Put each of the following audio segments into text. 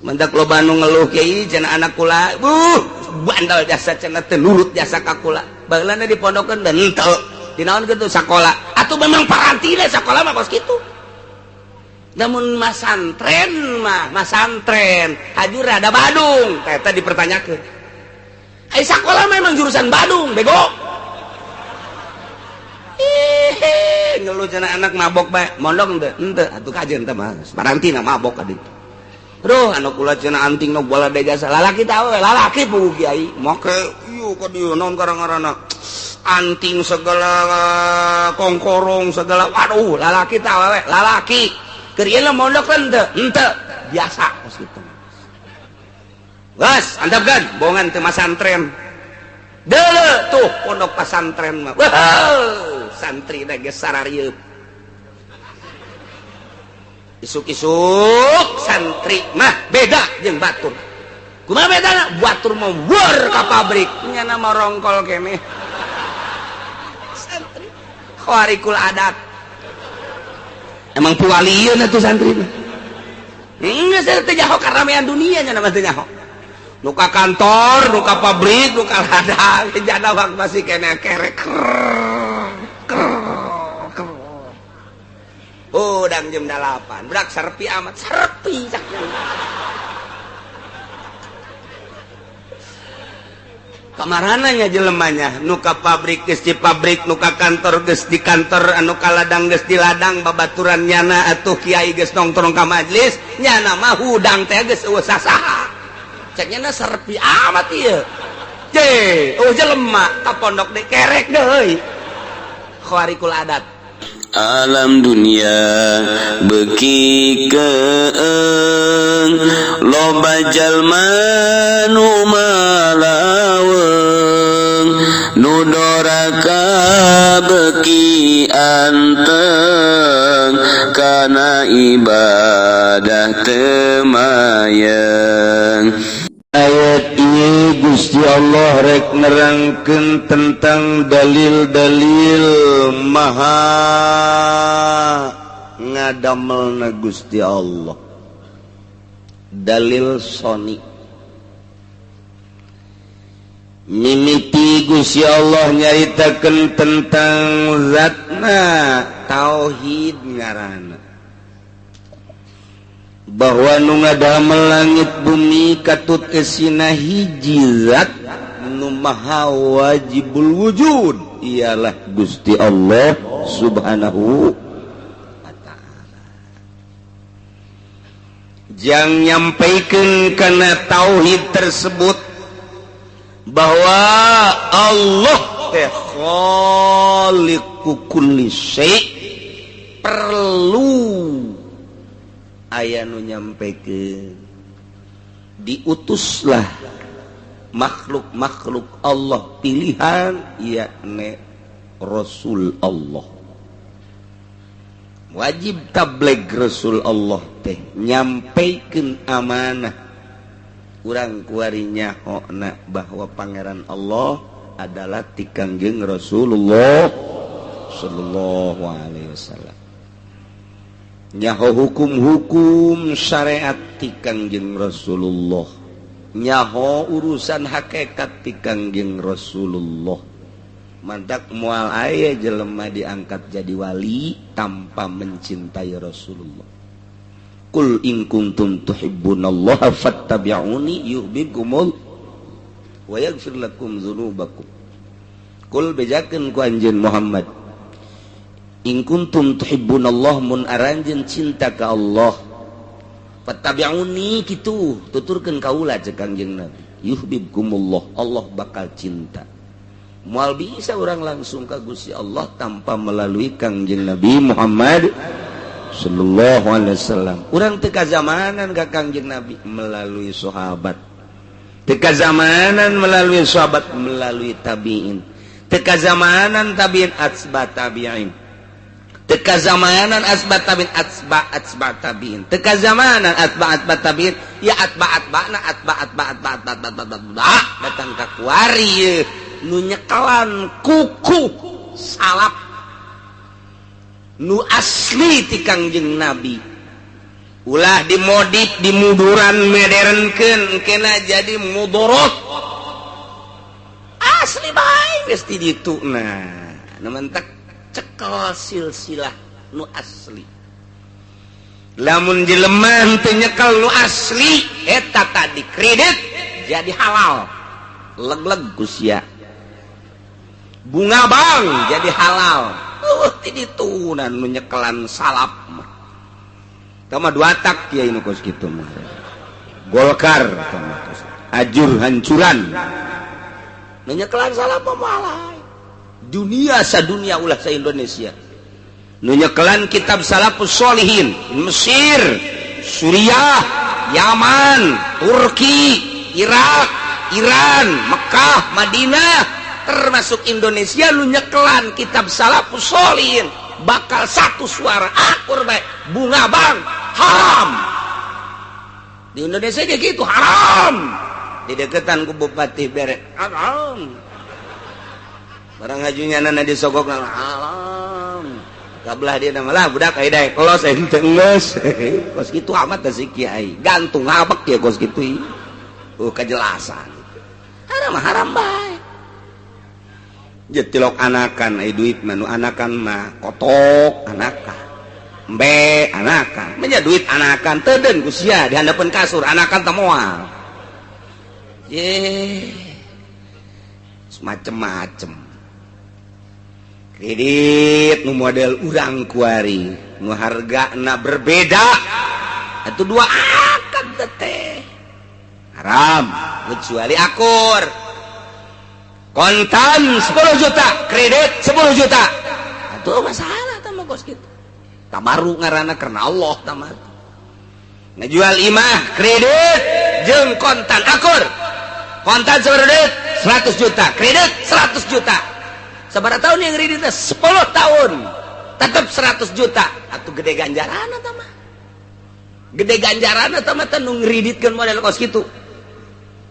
Mendak loba nu ngeluh kiai cenah anak kula, bandel jasa cenah teu nurut jasa ka kula. Baheulana dipondokeun dan henteu. Dinaon kitu sakola. Atuh memang parantina sakola mah kos kitu. Namun masantren mah, masantren hajur ada Badung, eta dipertanyakeun. Ai sakola memang jurusan Badung, bego. Ih, ngeluh cenah anak mabok bae, mondok henteu, henteu atuh kajeun teh mah. Parantina mabok ka ditu. Aduh, anu kula cenah anting nu bola de jasa lalaki tah we, lalaki puguh kiai. Make ieu ka dieu naon karang-karana. Anting segala kongkorong segala, waduh, lalaki tah we, lalaki. Keur ieu mondok henteu, henteu biasa kos kitu. Geus, antepkeun bongan teu masantren. Deuleu tuh pondok pasantren mah. Wah, santri na geus sararieub. Isuk-isuk santri mah beda jeung batur. Kumaha bedana? Batur mah weur ka pabrik, nyana mah rongkol keneh. Santri khawarikul adat. Emang puwalieun atuh santri mah. Geus teu nyaho karamean dunia nya mah teu nyaho. Nu ka kantor, nu ka pabrik, nu ka ladang, jana waktu masih keneh kerek. Udang jam 8, budak serpi amat, serpi caknya. Kamarananya jelemanya, nu ka pabrik geus di pabrik, nu ka kantor geus di kantor, anu ka ladang geus di ladang, babaturan nyana atuh kiai geus nongkrong ka majlis, nyana mah hudang teh geus eueuh sasaha. Cek nyana serpi amat ieu. Je, eueuh jelema ka pondok deui kerek deui. Khawarikul adat. Alam dunia beki keeng loba jalma nu malaweng nu doraka beki anteng kana ibadah teu mayeng. Ayat ini Gusti Allah rek nerangkeun tentang dalil-dalil maha ngadamelna Gusti Allah. Dalil soni mimiti Gusti Allah nyaritakeun tentang zatna tauhid ngaranna, bahwa nu ngadamel langit bumi katut esina hiji zat nu maha wajibul wujud, ialah Gusti Allah Subhanahu wa ta'ala. Jang nyampaikeun kana tauhid tersebut bahwa Allah teh khaliqu kulli syai', perlu aya nu nyampekeun diutuslah makhluk-makhluk Allah pilihan yakni Rasul Allah. Wajib tabligh Rasul Allah teh nyampekeun amanah urang kuari nyahona bahwa Pangeran Allah adalah ti Kangjeng Rasulullah sallallahu alaihi wasallam. Nyaho hukum-hukum syariat ti Kangjeng Rasulullah, nyaho urusan hakikat ti Kangjeng Rasulullah. Mantak moal aya jelema diangkat jadi wali tanpa mencintai Rasulullah. Qul in kuntum tuhibbunallaha fattabi'uni yuhibbukumul wa yaghfir lakum dzunubakum. Qul bejakeun ku anjeun Muhammad, in kuntum tuhibbunallah mun aranjeun cinta ka Allah, fattabi'uni kitu tuturkeun kaula ceuk Kangjeng Nabi, yuhibbukumullah, Allah bakal cinta. Moal bisa orang langsung ka Gusti Allah tanpa melalui Kangjeng Nabi Muhammad sallallahu alaihi wasallam. Urang teu kazamanan ka Kangjeng Nabi melalui sahabat, teu kazamanan melalui sahabat melalui tabi'in, teu kazamanan tabi'in atsba tabi'in, teka zamanan asbat tabiin atsba atsba tabiin, teka zamanan atba atba tabiin, ya atba atba na atba atba atba atba atba atba atba datang ka kuari nu nyekalan kuku salap nu asli ti Kangjeng Nabi. Ulah dimodif dimuduran modernkeun kena jadi mudorot. Asli bae geus di ditu nah. Nu mentak cekel silsilah nu asli. Lamun jelema teu nyekel nu asli eta tadi kredit jadi halal. Leg-leg ku sia. Bunga bang jadi halal. Ti ditunan nu nyekelan salap mah. Tama dua tak kiai nu kos kitu mah. Golkar tama kos. Ajur hancuran. Nu nyekelan salap mah malai. Dunia sadunia ulah sa Indonesia. Nu nyekelan kitab Salafus Sholihin, Mesir, Suriah, Yaman, Turki, Irak, Iran, Mekah, Madinah, termasuk Indonesia lu nyekelan kitab Salafus Sholihin bakal satu suara akur bae bunga bang haram. Di Indonesia kayak gitu haram. Dideketan ku bupati bere haram. Barang ngajunya nana disogok haram. Kabelah dia nama lah budak ai daek los ente geus. Kos kitu amat teh si kiai. Gantung habek ya kos kitu. Kejelasan. Haram haram bae. Jetilok anakan ai duit mah nu anakan mah kotok anakan. Embe anakan. Menya duit anakan teudeun ku sia di handapeun kasur anakan teh moal. Ye. Macem-macem. Kredit nu model urang kuari nu hargana berbeda atuh dua akad teh haram kecuali akur kontan 10 juta kredit 10 juta atuh masalah tah mah kos kitu tabaru ngaranna karena Allah tah mah ngajual imah kredit jeung kontan akur kontan sabaraha duit 100 juta kredit 100 juta sabaraha tahun yang kreditnya 10 tahun tetap 100 juta atau gede ganjaran atau mah gede ganjaran atau mah nu ngreditkeun model kos kitu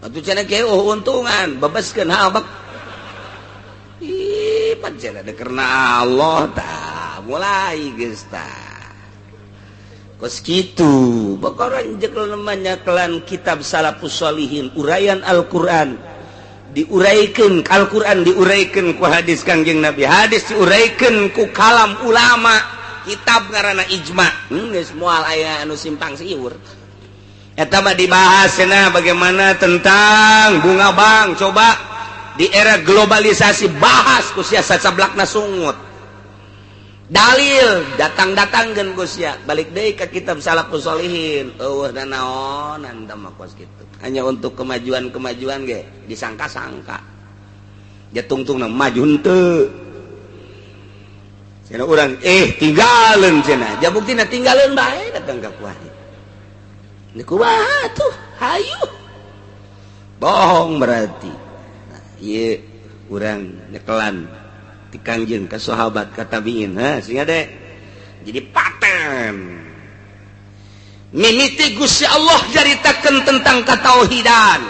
atuh cenah kieu oh untungan bebaskeun habek ih pan cenah karena Allah tah mulai geus tah kos kitu bakaran jeung nyekelan kitab Salafus Sholihin uraian Al-Qur'an diuraikan Al-Quran diuraikan ku hadis Kangjeng Nabi hadis diuraikan ku kalam ulama kitab ngaranna ijma geus moal aya anu simpang siur eta mah dibahas cenah bagaimana tentang bunga bank coba di era globalisasi bahas ku sia sacablakna sungut dalil datang-datangkeun ku sia balik deui ka kitab Salafus Sholihin eueuh nanaonan tah mah kos kitu hanya untuk kemajuan-kemajuan ge disangka-sangka ya tungtungna maju henteu cenah urang tinggalin cenah ja buktina tinggalin bae datang ka kuari ni kumaha tuh hayu bohong berarti nah ieu urang nyekelan ti Kangjeng ka sahabat ka tabiin ha sehingga de jadi paten mimiti Gusti Allah caritakeun tentang ketauhidan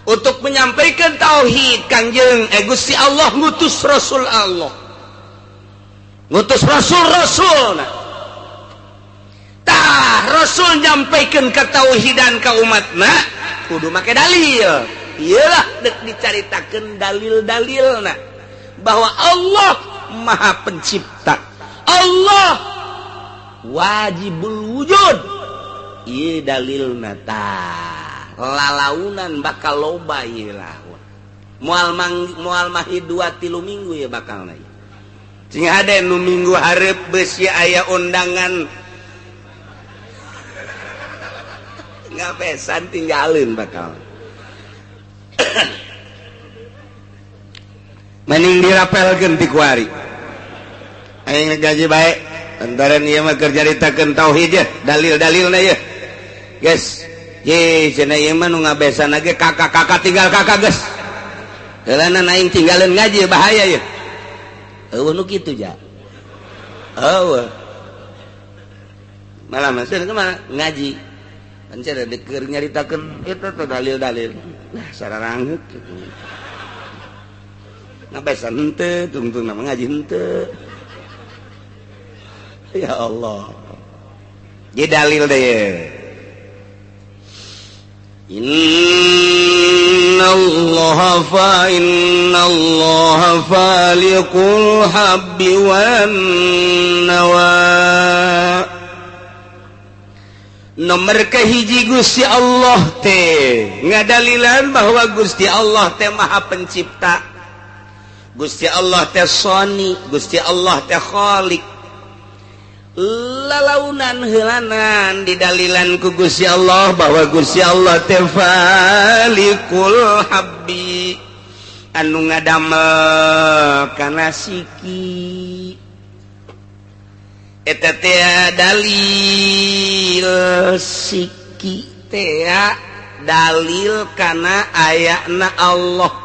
untuk menyampaikan tauhid Kangjeng Gusti Allah ngutus Rasul Allah ngutus Rasul-rasul nah tah Rasul nyampaikan ketauhidan ka umatna kudu make dalil iyalah dek dicaritakeun dalil-dalilna bahwa Allah Maha Pencipta Allah wajibul wujud ieu dalilna tah lalaunan bakal loba ieu laun moal moal mahi 2-3 minggu ya bakal na sing hade nu minggu hareup beusi aya undangan ngabesan tinggalin bakal mending dirapelkeun ti kuari aing gaji bae antaran ieu mah keur caritakeun tauhid ya dalil-dalilna ya guys ye cenah ieu mah nu ngabesan ge kakak-kakak tinggal kakak geus heulana aing tinggalin ngaji bahaya ya eueuh nu kitu ja eueuh malah masih kumaha ngaji kan cenah keur nyaritakeun eta teh dalil-dalil nah sararangeut kitu ngabesan henteu tungtungna mah ngaji henteu. Ya Allah. Jadi dalil deh. Innallaha fa innallaha faliqul habbi wan nawa. Nomor kahiji Gusti Allah teh ngadalilan bahwa Gusti Allah teh Maha Pencipta, Gusti Allah teh Sani, Gusti Allah teh Khalik. Lalaunan heulanan didalilan ku Gusti Allah bahwa Gusti Allah teh Falikul Habbi, anu ngadamel kana siki. Eta teh dalil siki teh dalil kana ayana Allah.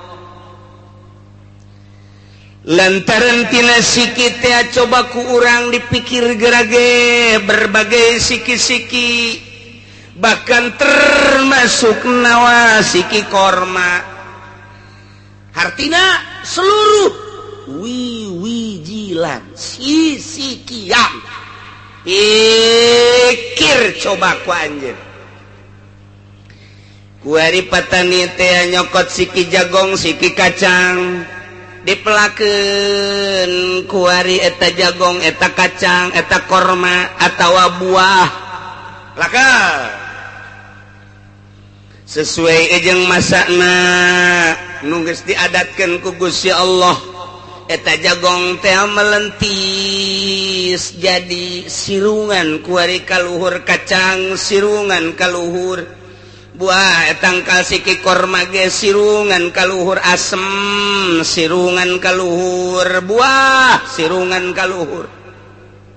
Lantaran tina siki teh coba ku urang dipikir gerage berbagai siki-siki, bahkan termasuk nawa siki korma. Hartina seluruh wiwijilan sisikian. Pikir coba ku anjeun. Kuari patani teh nyokot siki jagong siki kacang dipelakeun kuari eta jagong eta kacang eta korma atawa buah laka sesuai jeung masakna nu geus diadatkeun ku Gusti Allah. Eta jagong teh melentis jadi sirungan kuari kaluhur kacang sirungan kaluhur buah tangkal siki korma ge sirungan kaluhur asem sirungan kaluhur buah sirungan kaluhur.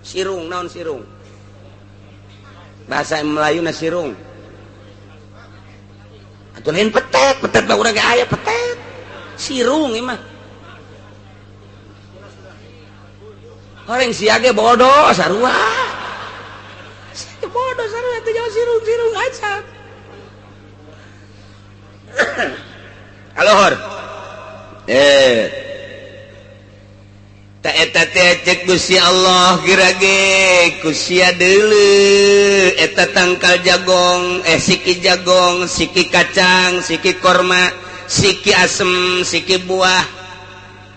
Sirung naon sirung? Bahasa Melayu na sirung. Atuh lain petet, petet mah urang ge aya petet. Sirung ieu mah. Orang sia ge bodoh sarua. Sia bodoh sarua teh jauh sirung-sirung aja. Kaluhur. Ta eta teh cek Gusti Allah gerage ku sia deuleu eta tangkal jagong, siki jagong, siki kacang, siki korma, siki asem, siki buah.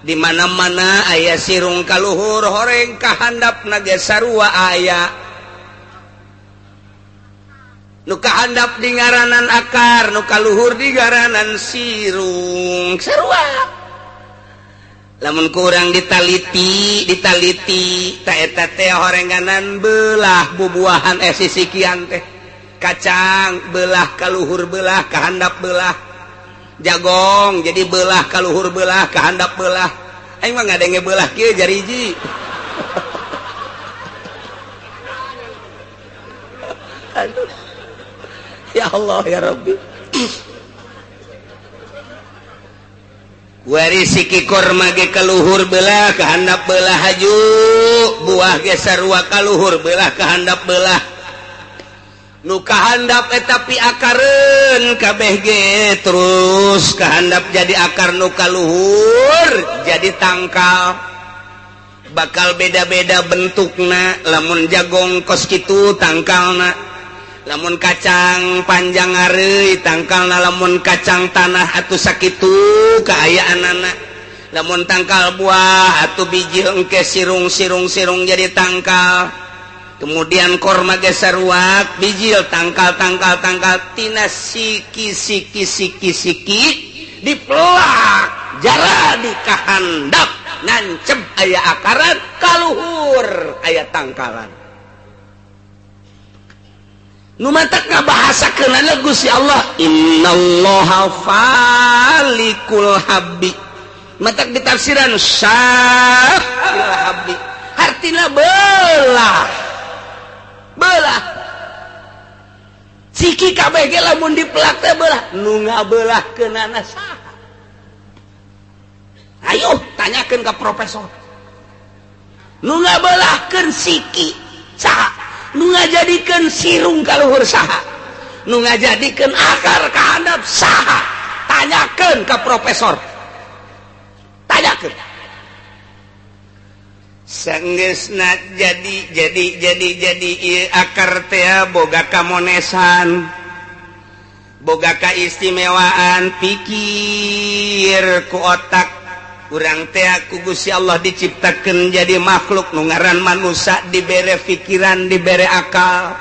Di mana-mana aya sirung kaluhur horeng kahandap nage sarua aya. Nu kahandap di ngaranan akar, nu kaluhur di ngaranan sirung sarua. Lamun kurang ditaliti, ditaliti ta eta teh horenganan belah bubuahan sisikian teh. Kacang belah kaluhur belah kahandap belah. Jagong jadi belah kaluhur belah kahandap belah. Aing mah ngadenge belah kieu jariji. Aduh. Ya Allah ya Rabbi. Wari siki korma ge kaluhur belah kahandap belah haju, buah ge sarua kaluhur belah kahandap belah. Nu kahandap eta pi akareun kabeh ge terus kahandap jadi akar, nu kaluhur jadi tangkal. Bakal beda-beda bentukna, lamun jagong kos kitu tangkalna, lamun kacang panjang areuy tangkalna, lamun kacang tanah atuh sakitu kaayaanana, lamun tangkal buah atuh biji engke sirung-sirung-sirung jadi tangkal. Kemudian korma ge saruak bijil tangkal tangkal tangkal tina siki siki siki siki dipelak jara di kahandap nancep aya akaran kaluhur aya tangkalan. Nu matak ngabahasakeunana Gusti Allah innallaha falikul habbi. Matak ditafsiran syaqil habbi artina belah. Belah siki kabeh ge lamun dipelak teh belah, nu ngabelahkeunana saha? Ayo tanyakeun ka profesor. Nu ngabelahkeun siki saha? Nu ngajadikeun sirung kaluhur saha? Nu ngajadikeun akar kahandap saha? Tanyakeun ka profesor. Tanyakeun. Sanggeusna jadi ieu akar teh boga kamonesan, boga kaistimewaan pikir ku otak urang teh ku Gusti Allah diciptakeun jadi makhluk nu ngaran manusia, dibere pikiran, dibere akal.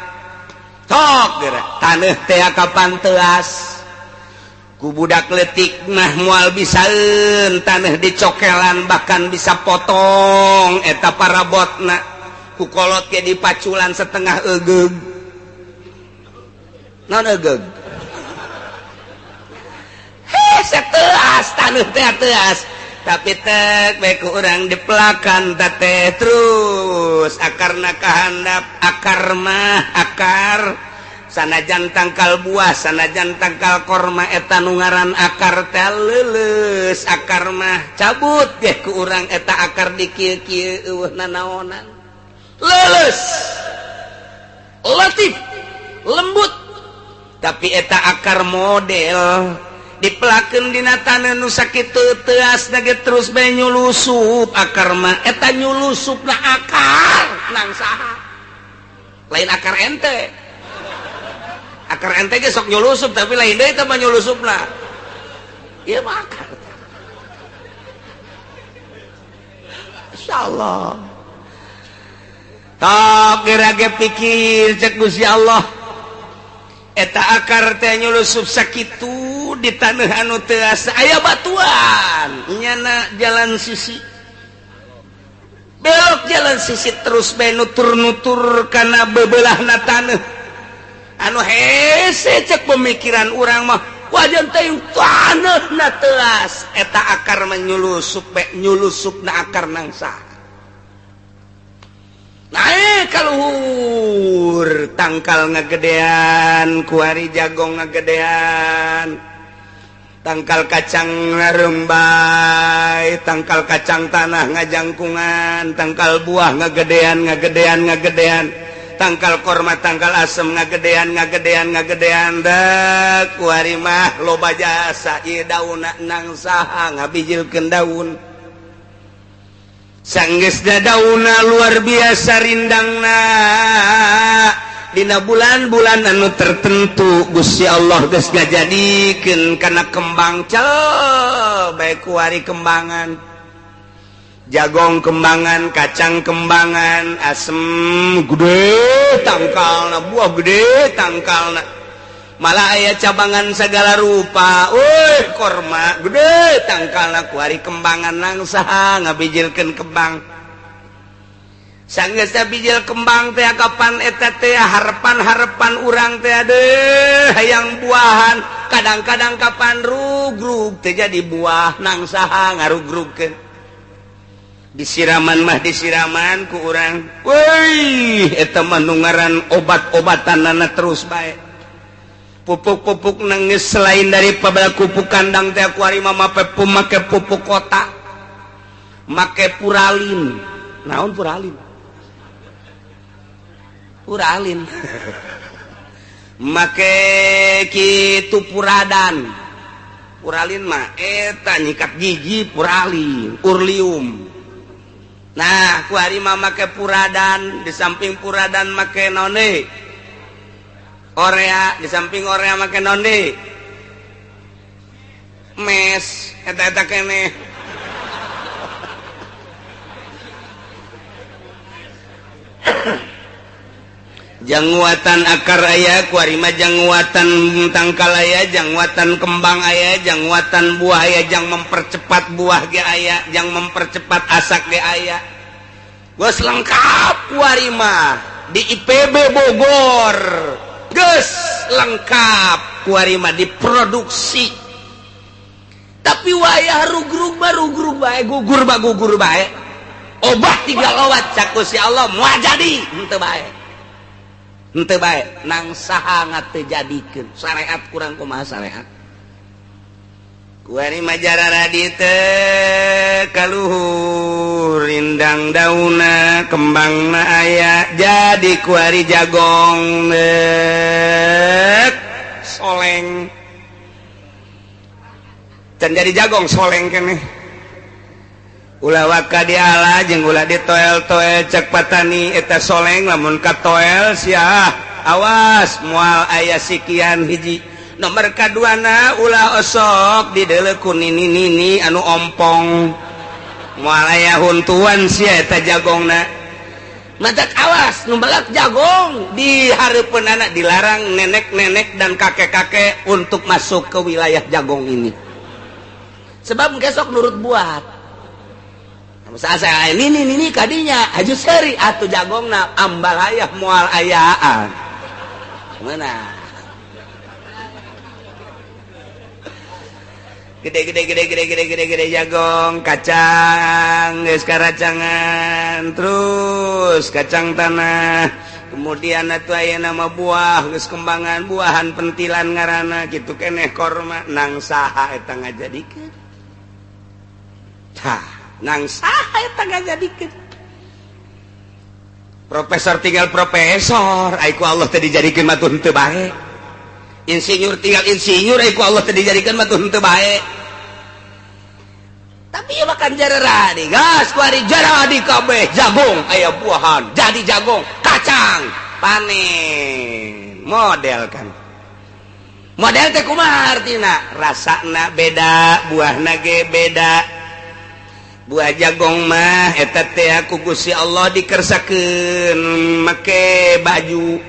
Tok geura taneuh teh kapan teuas ku budak leutik mah moal bisaeun taneuh dicokelan bahkan bisa potong eta parabotna ku kolot ge dipaculan setengah egeug. Naon egeug? Hese teuas taneuh teh teuas tapi tek bae ku urang dipelakan teh terus akarna kahandap akar mah akar sanajan tangkal buah sanajan tangkal korma eta nu ngaran akar teh leuleus akar mah cabut ge ku urang eta akar di kieu-kieu eueuh nanaonan leuleus latif lembut tapi eta akar model dipelakeun dina taneuh nu sakitu teuas ge terus bae nyulusup akar mah eta nyulusupna akar nang saha lain akar ente. Akar ente ge sok nyulusup tapi lain deui teh mah nyulusupna. Ieu mah akar. Insyaallah. Tok geura ge pikir cek Gusti Allah. Eta akar teh nyulusup sakitu di taneuh anu teuas aya batuan nyana jalan sisi. Belok jalan sisi terus bae nutur-nutur kana bebelahna taneuh. Anu hese cek pemikiran urang mah wajan teh taneuhna teuas eta akar menyulusup bae nyulusupna akar nangsa naik kaluhur tangkal ngagedean kuari jagong ngagedean tangkal kacang ngarembay tangkal kacang tanah ngajangkungan tangkal buah ngagedean ngagedean ngagedean tangkal korma tangkal asem ngagedean ngagedean ngagedean dek kuari mah loba jasa ieu daunna nang saha ngabijilkeun daun sanggeusna daunna luar biasa rindangna dina bulan-bulan anu tertentu Gusti Allah geus ngajadikeun kana kembang cel bae kuari kembangan jagong kembangan, kacang kembangan, asem gede tangkalna, buah gede tangkalna. Malah aya cabangan segala rupa. Woi, korma gede tangkalna kuari kembangan nang saha ngabijilkeun kembang. Sanggeus bijil kembang teh kapan eta teh harepan-harepan urang teh deuh hayang buahan, kadang-kadang kapan rugrug teh jadi buah nang saha ngarugrugkeun. Disiraman mah disiraman ku urang. Woi, eta mah nu ngaran obat-obatanana terus bae. Pupuk-pupuk nangis selain daripada pupuk kandang teh kuari mah make pupuk kota. Make puralin. Naon puralin? Puralin. Make kitu puradan. Puralin mah eta nyikat gigi puralin, urlium. Nah, kuari mah make puradan, di samping puradan make nonde orea, di samping orea make nonde mes, eta-eta keneh. Janguatan akar aya, kuari mah janguatan tangkal aya, janguatan kembang aya, janguatan buah aya, jang mempercepat buah ge aya, jang mempercepat asak ge aya. Geus lengkap kuari mah di IPB Bogor. Geus lengkap kuari mah diproduksi. Tapi wayah rugrug mah rugrug bae, gugur mah gugur bae. Obat tiga lowat cak Gusti Allah moal jadi henteu bae. Henteu bae nang saha ngatejadikeun syariat kurang kumaha syariat kuari majarara di teh kaluhur rindang dauna kembangna aya jadi kuari jagong dek soleng can jadi jagong soleng keneh. Ulah waka diala jeung ulah ditoel-toel cek patani eta soleng lamun katoel sia awas moal aya sikian hiji. Nomor kaduana ulah osok dideuleu ku nini-nini anu ompong moal aya huntuan sia eta jagongna. Matak awas nu melak jagong di hareupeun anak dilarang nenek-nenek dan kakek-kakek untuk masuk ke wilayah jagong ini. Sebab besok nurut buat. Saya ini kadinya haju seri atuh jagongna ambalayah moal ayaan. Mana? Gede gede gede gede gede gede gede jagong, kacang, geus karacangan, terus kacang tanah. Kemudian atuh aya nama buah, geus kembangan buahan pentilan ngaranna kitu keneh korma nang saha eta ngajadikeun. Tah nang saha eta ngajadikeun. Profesor tinggal profesor, ai ku Allah teh dijadikeun mah teu bae. Insinyur tinggal insinyur, ai ku Allah teh dijadikeun mah teu bae. Tapi ieu mah kan jaradi, gas ku ari jaradi kabeh jagung aya buahan, jadi jagung, kacang, panen. Model kan. Model teh kumaha artina? Rasana beda, buahna ge beda. Buah jagong mah eta teh ku Gusti Allah dikersakeun make baju.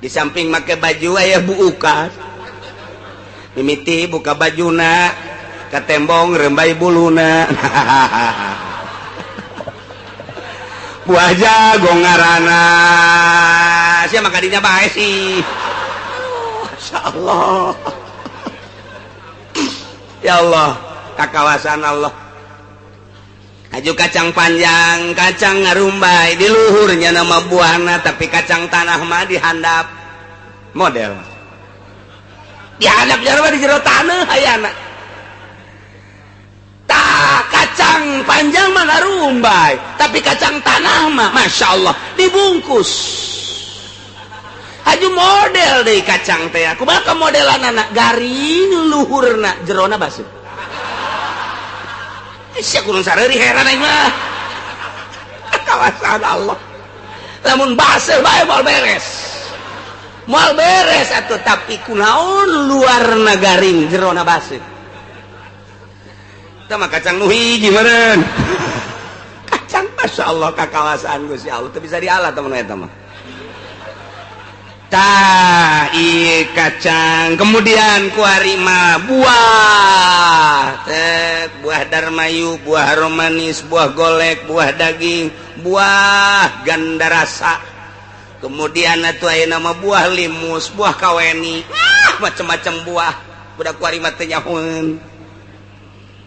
Di samping make baju aya buukan. Mimiti buka bajuna ka tembong rembai buluna. Buah jagong ngaranna. Sia mah kadinya bae sih. Masyaallah. Ya Allah, kakawasan Allah. Haju kacang panjang, kacang ngarumbai di luhurnya nama buahna, tapi kacang tanah mah dihandap model. Dihandap jero di jero tanah ayana. Tah kacang panjang mah ngarumbai, tapi kacang tanah mah masya Allah dibungkus. Haju model deui kacang teh. Kumaha modelanana garing luhurna jerona baseuh. Sia kurang sareri heran aing mah. Kawasan Allah. Lamun baseuh bae moal beres. Moal beres atuh tapi kunaon luarna garing jerona baseuh. Tah mah kacang nu hiji meureun. Kacang masyaallah kakawasaan Gusti Allah teu bisa dialah temen eta mah. Tah ieu kacang kemudian kuari mah buah tet buah darmayu, buah romanis, buah golek, buah daging, buah gandarasa. Kemudian atuh aya nama buah limus, buah kaweni, macam-macam buah. Budak kuari mah teu nyahoeun.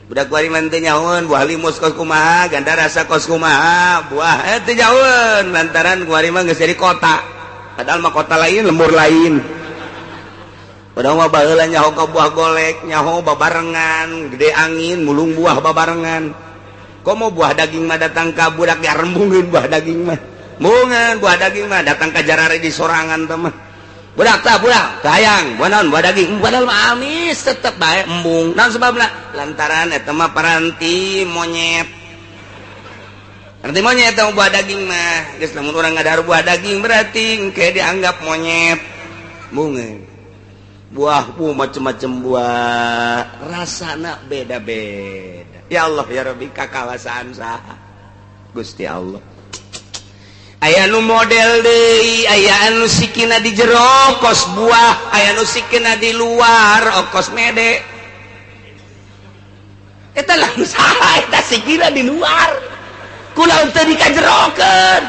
Budak kuari mah teu nyahoeun, buah limus kos kumaha, gandarasa kos kumaha, buah teu nyahoeun lantaran kuari mah geus jadi kota. Padahal mah kota lain, lembur lain. Padahal mah baheula nyaho ka buah golek, nyaho babarengan, gede angin, mulung buah babarengan. Komo buah daging mah datang ka budak diarembungeun buah daging mah. Mbungeun buah daging mah datang ka jarare di sorangan teh mah. Budak tah budak, hayang, buah naon buah daging, padahal mah amis tetep bae embung. Naon sebabna? Lantaran eta mah paranti monyet. Arti monyet atau buah daging mah geus lamun urang ngadahar buah daging berarti engke dianggap monyet. Bunga. Buah bu macem-macem buah rasana beda-beda. Ya Allah ya Rabbi kakawasaan saha Gusti Allah. Aya nu model deui, aya anu sikina di jero kos buah, aya nu sikina di luar okos mede. Eta lamun saha eta sikina di luar. Kula teu dikajerokeun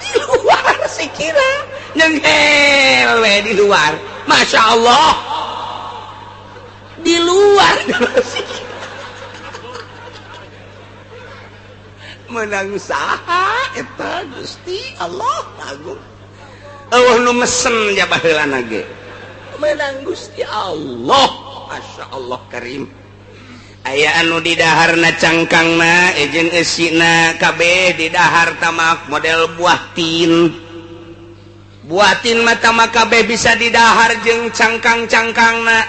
di luar sikira nyenghel we di luar Masya Allah di luar sikira menang saha eta Gusti Allah agung eueuh nu mesen ja baheulana ge menang Gusti Allah Masya Allah karim. Aya anu didaharna cangkangna jeung eusina kabeh didahar tamak model buah tin. Buah tin mah tamak kabeh bisa didahar jeung cangkang-cangkangna.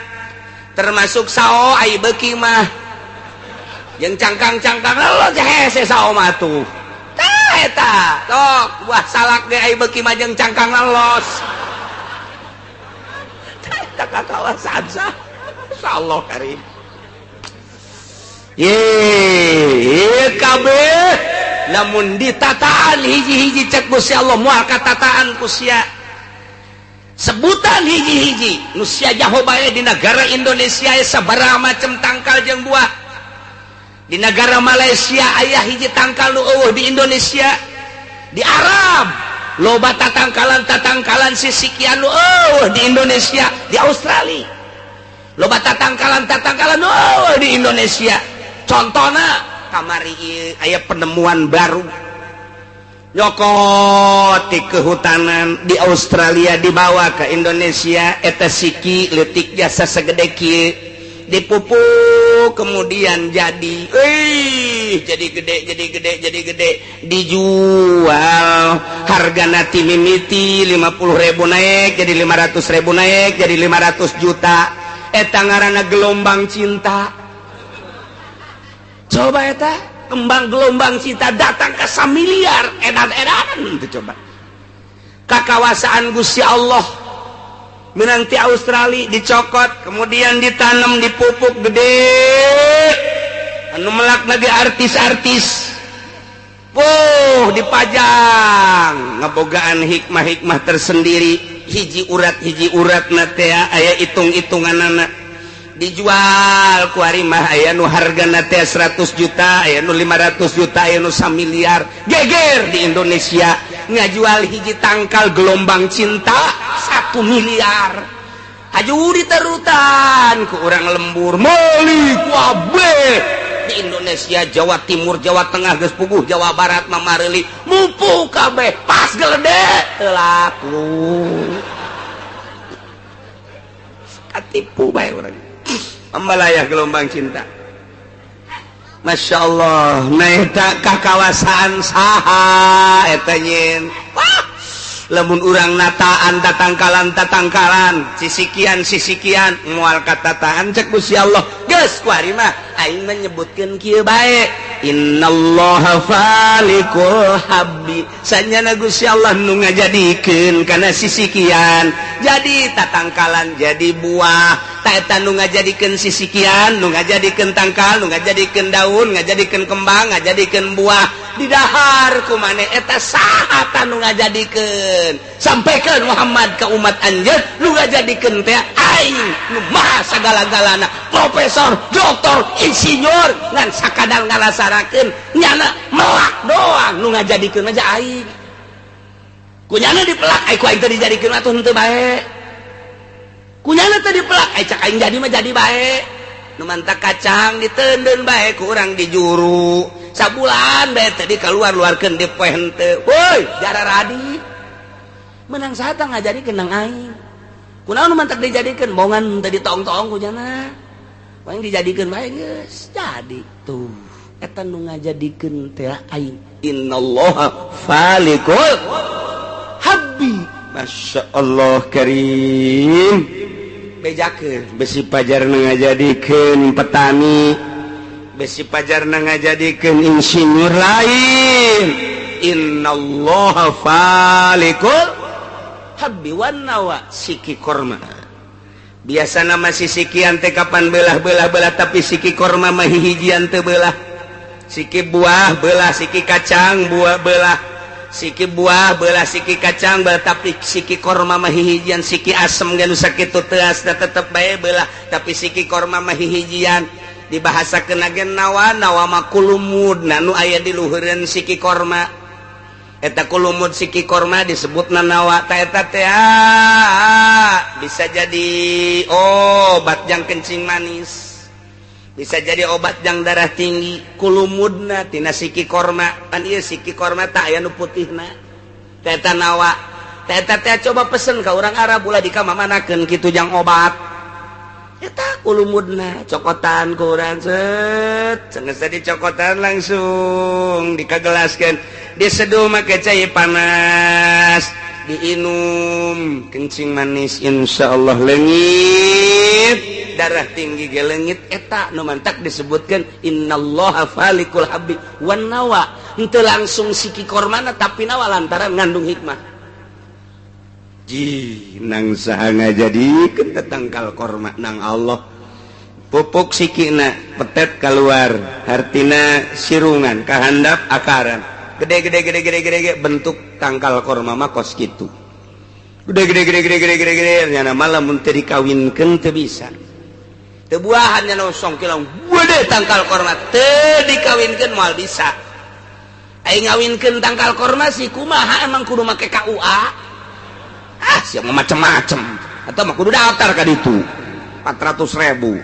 Termasuk sao ai beuki mah. Jeung cangkang-cangkang los hese saoma tuh. Tah eta, tok buah salak ge ai beuki mah jeung cangkang los. Tah eta kakawasan sah. Insyaallah karim. Ye, kabeh lamun ditataan hiji-hiji cek Gusti Allah moal katataan ku sia. Sebutan hiji-hiji nu sia jaho bae di negara Indonesia sabaraha macam tangkal jeung buah. Di negara Malaysia aya hiji tangkal nu eueuh di Indonesia. Di Arab loba tatangkalan-tatangkalan sisikian nu eueuh di Indonesia. Di Australia loba tatangkalan-tatangkalan nu eueuh di Indonesia. Contohna kamari aya penemuan baru nyokot di kehutanan di Australia dibawa ke Indonesia, eta siki leutik jasa segede kieu dipupuk kemudian jadi jadi gede jadi gede jadi gede dijual hargana ti mimiti 50.000 naik jadi 500.000 naik jadi 500 juta. Eta ngaranna gelombang cinta. Coba eta kembang gelombang cinta datang ke samiliar edan-edanan itu coba. Kakawasaan Gusti Allah menanti Australia dicokot kemudian ditanam dipupuk gede anu melak lagi artis-artis. Wuh dipajang ngebogaan hikmah-hikmah tersendiri, hiji urat na teh aya hitung-hitunganana. Dijual ku ari mah aya nu hargana teh 100 juta, aya nu 500 juta, aya nu 1 miliar. Geger di Indonesia ngajual hiji tangkal gelombang cinta 1 miliar. Haju diterutan ku urang lembur meuli kabeh di Indonesia, Jawa Timur, Jawa Tengah geus puguh, Jawa Barat mah mareuli mupu kabeh pas gelede teu laku. Katipu bae urang. Ambalayah gelombang cinta. Masya Allah, nah kakawasaan saha eta nyin. Wah, lamun urang nataan tatangkalan sisikian moal katataan cek Gusti Allah. Geus kuari mah aing mah nyebutkeun kieu bae. Innallaha falikul habbi. Sanyana Gusti Allah nu ngajadikeun kana sisikian jadi tatangkalan jadi buah. Ta eta nu ngajadikeun sisikian, nu ngajadikeun tangkal, nu ngajadikeun daun, ngajadikeun kembang, ngajadikeun buah didahar ku maneh eta saha ta nu ngajadikeun. Sampaikan Muhammad ka umat anjeun nu ngajadikeun teh aing nu maha sagala-galana, profesor, doktor, insinyur ngan sakadar ngalasarakeun nyana melak doang nu ngajadikeun aja aing. Kunyana dipelak ai ku aing teh dijadikeun atuh henteu bae. Kunyana teh dipelak ai cak aing jadi mah jadi bae. Nu mantak kacang diteundeun bae ku urang di juru. Sabulan bae teh dikaluar-luarkeun di poe henteu. Woi, jararadi. Menang saha tah ngajadikeun nang aing. Kunaon nu mantak dijadikeun bongan teh ditong-tong kunyana. Paling dijadikeun bae geus jadi tuh. Eta nu ngajadikeun teh aing. Innallaha falikul habbi. Masya Allah karim. Bejakeun besi pajarna ngajadikeun petani, besi pajarna ngajadikeun insinyur lain. Innallaha falikul habbi wan nawa siki korma. Biasana mah sisikian teh kapan belah-belah-belah, tapi siki korma mah hihijian teu belah. Siki buah belah, siki kacang buah belah, siki buah belah, siki kacang belah, tapi siki korma mah hihijian. Siki asem ge nu sakitu teuas da tetep bae belah, tapi siki korma mah hihijian. Dibahasakeun ge nawa, nawa mah kulumud nu aya di luhureun siki korma. Eta kulumud siki korma disebutna nawa. Ta eta teh bisa jadi obat jang kencing manis, bisa jadi obat jang darah tinggi. Kulumudna tina siki korma. Pan ieu siki korma tak aya nu putihna. Ta eta nawa. Ta eta teh coba pesen ka urang Arab ulah dikamamanakeun kitu jang obat. Eta kulumudna cokotan ku urang set, geus dicokotan langsung dikagelaskeun, diseduh make cai panas, diinum kencing manis insyaallah leungit. Leungit, darah tinggi ge leungit. Eta nu mantak disebutkan innallaha falikul habbi wan nawa. Henteu langsung siki kormana, tapi nawa lantaran ngandung hikmah. Ji nang saha ngajadikeun tangkal korma? Nang Allah. Pupuk sikina, petet keluar, hartina sirungan kahandap, akaran gede gede gede gede gede gede, bentuk tangkal korma mah kos kitu, gede gede gede gede gede gede gede. Nyana malah mun teu dikawinkeun teu bisa, teu buahan. Nyana songkilang gede tangkal korma, teu dikawinkeun moal bisa. Ai ngawinkeun tangkal korma sih kumaha? Emang kudu make KUA? Ah, siap macem-macem atau mah kudu daftar ka ditu 400 ribu.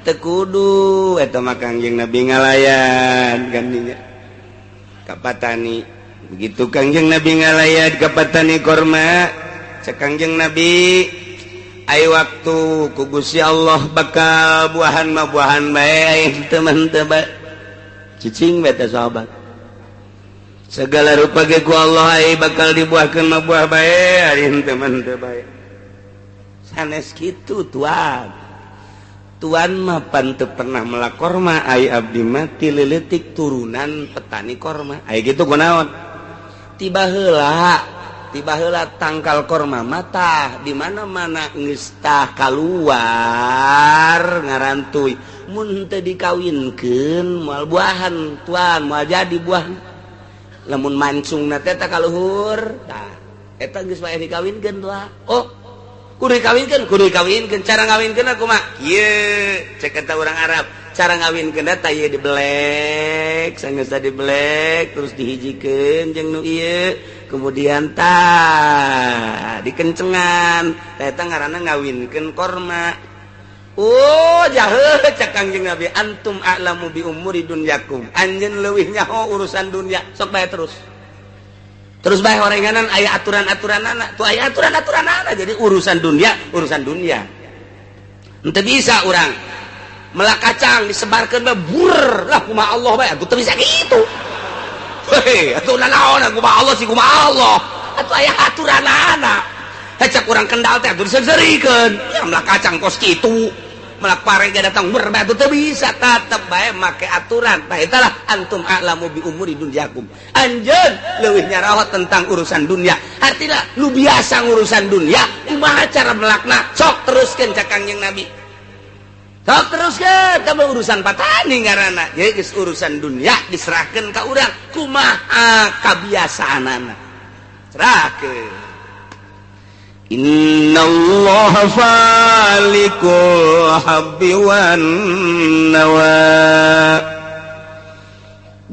Teu kudu eta mah. Kangjeng Nabi ngalayan gandinya ka patani. Begitu Kangjeng Nabi ngalayan ka patani korma, cek Kangjeng Nabi, ai waktu ku Gusti Allah bakal buahan mah buahan bae, teman teu cicing beta. Sahabat, segala rupa ge ku Allah ai bakal dibuahkeun mah buah bae, ari teman teu bae. Sanes kitu, tuan. Tuan mah pan teu pernah melak korma, ai abdi mah ti leutik turunan petani korma. Ai kitu kunaon? Tiba heula, tiba heula tangkal korma mata di mana-mana geus tah kaluar ngarantuy. Mun teu dikawinkeun moal buahan, tuan, moal jadi buah. Lamun mancungna teh ka luhur, tah eta geus wae dikawinkeun, tuan. Oh, kudu dikawinkeun, kudu dikawinkeun. Cara ngawinkeun aku mah kieu, cek eta urang Arab. Cara ngawinkeun eta ieu, dibelek, sanggeus dibelek terus dihijikeun jeung nu ieu, kemudian tah dikencengan. Tah, eta ngaranna ngawinkeun korma. Oh jahe, cek Kangjeng Nabi, antum a'lamu bi umuri dunyakum, anjeun leuwih nyaho urusan dunia, sok bae terus terus bae orenganan. Aya aturan-aturan anak tuh, aya aturan-aturan anak. Jadi urusan dunia, urusan dunia ente bisa orang melak kacang disebarkan bae, bur lah, kumaha Allah bae atuh. Teu bisa gitu. Hei, atuh nanaon, kumaha Allah sih, kumaha Allah atuh, aya aturan anak. Cek urang Kendal teh atuh diseserikeun ya, melak kacang kos kitu, melak pare ge datang ber bae, teu bisa, tetep bae make aturan. Nah, itulah antum a'lamu bi umuri dunyakum, anjeun leuwih nyaraho tentang urusan dunia, artinya lu biasa ngurusan dunia, kumaha cara melakna, sok teruskeun, cek Kangjeng Nabi, sok teruskeun. Teh urusan patani ngaranna. Jadi geus urusan dunia diserahkeun ka urang, kumaha kabiasaanana serahkeun. Innallaha falikul habbi wan nawa.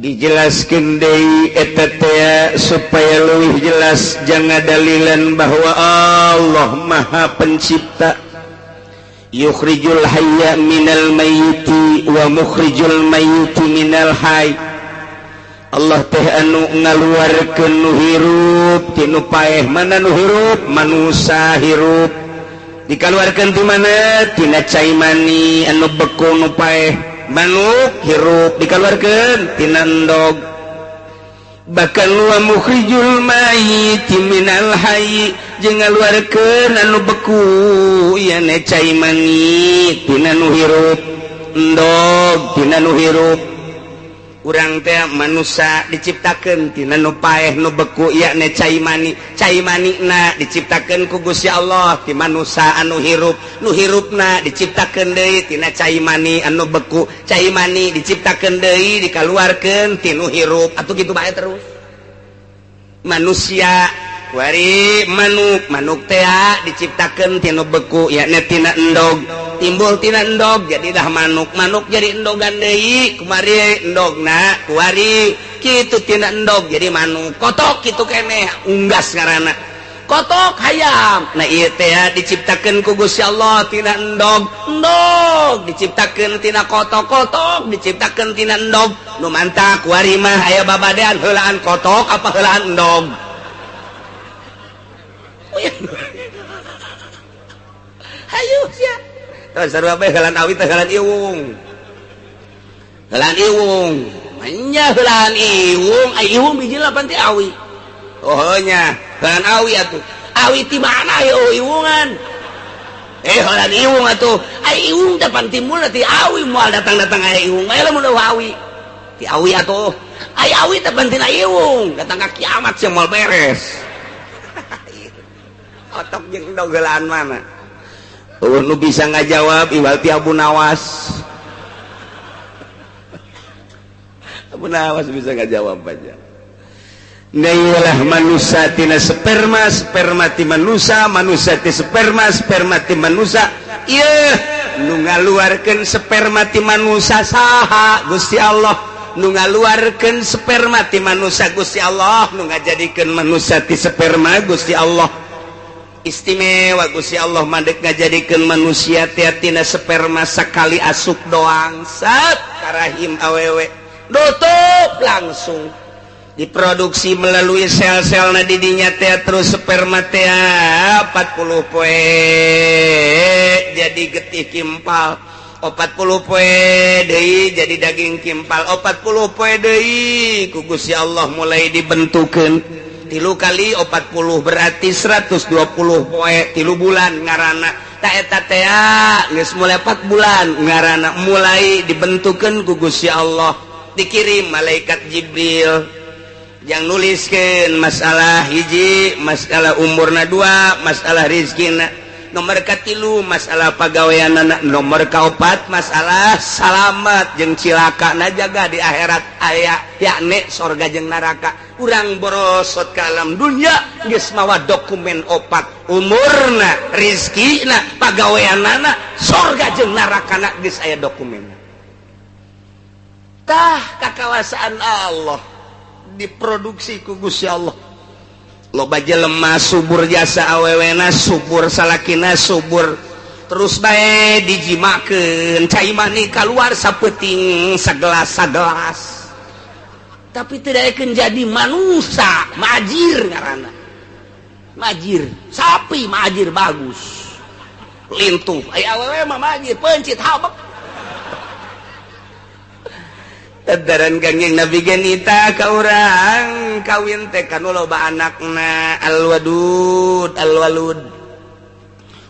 Dijelaskan deui eta teh supaya leuwih jelas, jangan dalilan bahwa Allah Maha Pencipta. Yukhrijul hayya minal mayyiti wa mukhrijul mayyiti minal hayy. Allah teh anu ngaluarkeun nu hirup ti nu paeh. Mana nu hirup? Manusa hirup dikaluarkeun ti mana? Tina cai mani anu beku nu paeh. Manuk hirup dikaluarkeun tina endog. Bahkan wa mukhrijul mayyiti minal hayy, jeung ngaluarkeun anu beku ieu cai mani tina nu hirup, endog tina nu hirup. Urang teh manusia diciptakeun tina nu paeh, nu beku, yakni cai mani. Cai manina diciptakeun ku Gusti Allah ti manusia anu hirup. Nu hirupna diciptakeun deui tina cai mani anu beku. Cai mani diciptakeun deui, dikaluarkeun ti nu hirup. Atuh kitu bae terus. Manusia kuari manuk. Manuk teh diciptakeun tina beku, yakni tina endog. Timbul tina endog jadilah manuk. Manuk jadi endogan deui, kumari endogna kuari kitu, tina endog jadi manuk. Kotok kitu keneh, unggas ngaranna, kotok hayam. Nah, ieu teh diciptakeun ku Gusti Allah tina endog. Endog diciptakeun tina kotok. Kotok diciptakeun tina endog. Nu mantak kuari mah aya babadean, heulaan kotok apa heulaan endog? Hayu sia. Terus sarua bae, heulaan awi teh heulaan iwung. Heulaan iwung. Nya heulaan iwung, ai iwung biji lapan ti awi. Oh nya, heulaan awi atuh. Awi ti mana ieu iwungan? Horan iwung atuh. Ai iwung teh pan timbul ti awi, moal datang-datang aya iwung. Bae lamun awi. Ti awi atuh. Ai awi teh pan tina iwung, datang ka kiamat sia moal beres. Otok jeung dogelan mana? Eueuh nu bisa ngajawab iwal ti Abu Nawas. Abu Nawas bisa ngajawab aja. Nailah manusia tina sperma, sperma ti manusia, manusia ti sperma, sperma ti manusia. Ieu nu ngaluarkeun sperma ti manusia saha? Gusti Allah. Nu ngaluarkeun sperma ti manusia Gusti Allah, nu ngajadikeun manusia ti sperma Gusti Allah. Istimewa Gusti Allah mandek ngajadikeun manusia teh tina sperma sakali asup doang, sat karahim awewe. Nutup langsung diproduksi melalui sel-sel na didinya teh, terus sperma teh 40 poe jadi getih kimpal, 40 poe deui jadi daging kimpal, 40 poe deui ku Gusti Allah mulai dibentukeun 3 kali 40 berarti 120 poe, 3 bulan ngaranna. Ta eta teh geus mulai 4 bulan ngaranna mulai dibentukeun ku Gusti Allah, dikirim malaikat Jibril yang nuliskan masalah hiji, masalah umurna 2, masalah rizkina, nomor katilu masalah pagaweanana, nomor kaopat masalah salamat jeung cilaka na jaga di akhirat aya yakni sorga jeung neraka. Urang borosot ka alam dunya geus mawa dokumen opat, umurna, rizkina, pagaweanana, sorga jeung nerakana geus aya dokumenna. Tah kakawasaan Allah diproduksi ku Gusti Allah. Loba jelema subur jasa awewena, subur salakina, subur terus bae dijimakeun cai mani kaluar sapeuting sagelas-sagelas, tapi tidak akan jadi manusia. Majir ngaranna, majir sapi, majir bagus lintuh, ai awewe mah majir pencit habek. Tadaran Kangjeng Nabi genita ka urang kawin teh kanu loba anakna, alwadud alwalud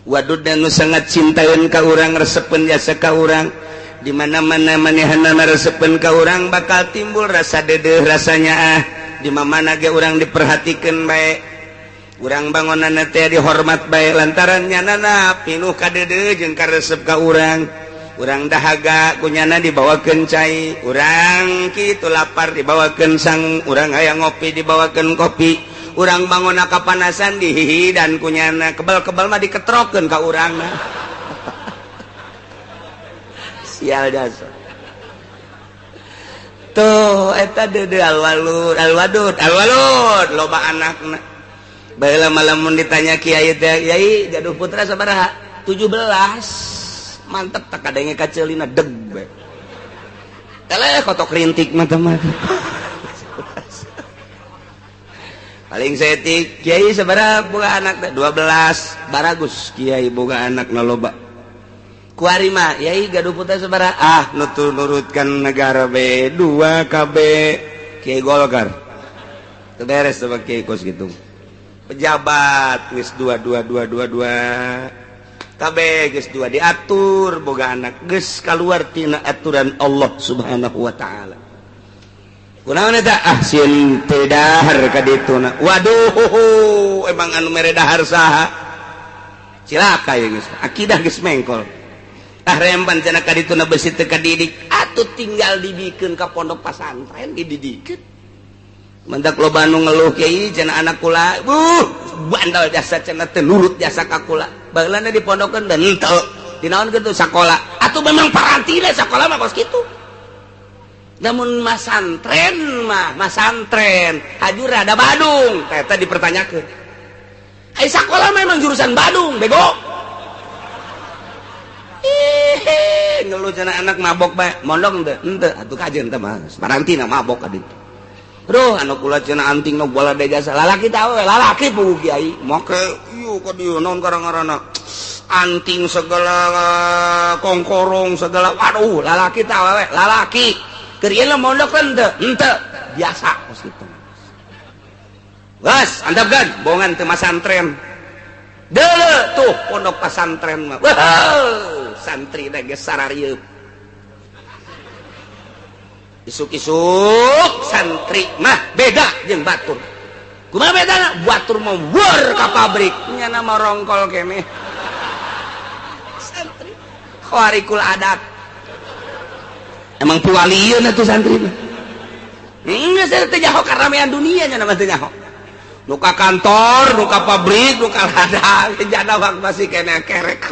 wadud nu sangat cintaeun ka urang, resepeun jasa ka urang. Di mana-mana manehanna resepeun ka urang bakal timbul rasa dedeuh, rasanya ah. Di mana ge urang diperhatikeun bae, urang bangunanna teh dihormat bae lantaran nyanana pinuh kadeudeuh jeung karesep ka urang. Urang dahaga kunyana dibawakeun cai, urang kitu lapar dibawakeun sang, urang hayang ngopi dibawakeun kopi, urang bangunna kapanasan dihihidan kunyana, kebal-kebal mah diketrokeun ka urangna. Sial jasa. Tuh eta deudeuh alwalud alwadud alwalud loba anakna. Baheula mah lamun ditanya kiai teh, "Kiai gaduh putra sabaraha?" 17. Mantep tak kadenge kaceulina deg bae. Eleh kotok rintik mah teh mah. Paling saeutik, kiai sabaraha boga anak teh? 12. Baragus kiai boga anak na loba. Kuari mah kiai gaduh putra sabaraha? Ah, nutur nurutkan negara B 2 KB Kiai Golkar. Teu beres sama kiai kos kitu. Pejabat geus 2 2 2 2 2. Kabeh geus 2 diatur boga anak geus kaluar tina aturan Allah Subhanahu wa taala. Kunaon eta? Ah sieun teu dahar ka dituna. Waduh, emang anu mere dahar saha? Cilaka ye geus. Akidah geus mengkol. Ah rempan cenah ka dituna besi teu kadidik, atuh tinggal dibikeun ka pondok pasantren dididikeun. Mendak loba anu ngeluh kiai cenah anak kula, bandel jasa cenah teu nurut jasa ka kula. Baheulana dipondokeun dan henteu. Dinaon kitu sakola. Atuh memang parantina sakola mah kos kitu. Namun masantren mah, masantren hajur ada Badung, eta dipertanyakeun. Ai sakola mah emang jurusan Badung, bego. Ih, ngeluh cenah anak mabok bae, mondok henteu, henteu atuh kajeun teh mah. Parantina mabok ka ditu. Aduh, anu kula cenah anting nu bola jasa lalaki teh awewe, lalaki puguh kiai. Make ieu ka dieu naon karang-ngaranna? Anting segala kongkorong segala, waduh, lalaki teh awewe, lalaki. Keur ieu mondok henteu, henteu biasa kos kitu. Geus, antepkeun, bongan teu masantren. Deuleu tuh pondok pesantren mah. Wah, santri na geus sararieuk. Isuk-isuk santri mah beda jeung batur. Kumaha bedana? Batur mah weur ka pabrik, nyana mah rongkol keneh. Santri khawarikul adat. Emang piwalieun atuh santri mah. Geus teu nyaho karamean dunia nya mah teu nyaho. Nu ka kantor, nu ka pabrik, nu ka ladang, jana wak masih keneh kerek.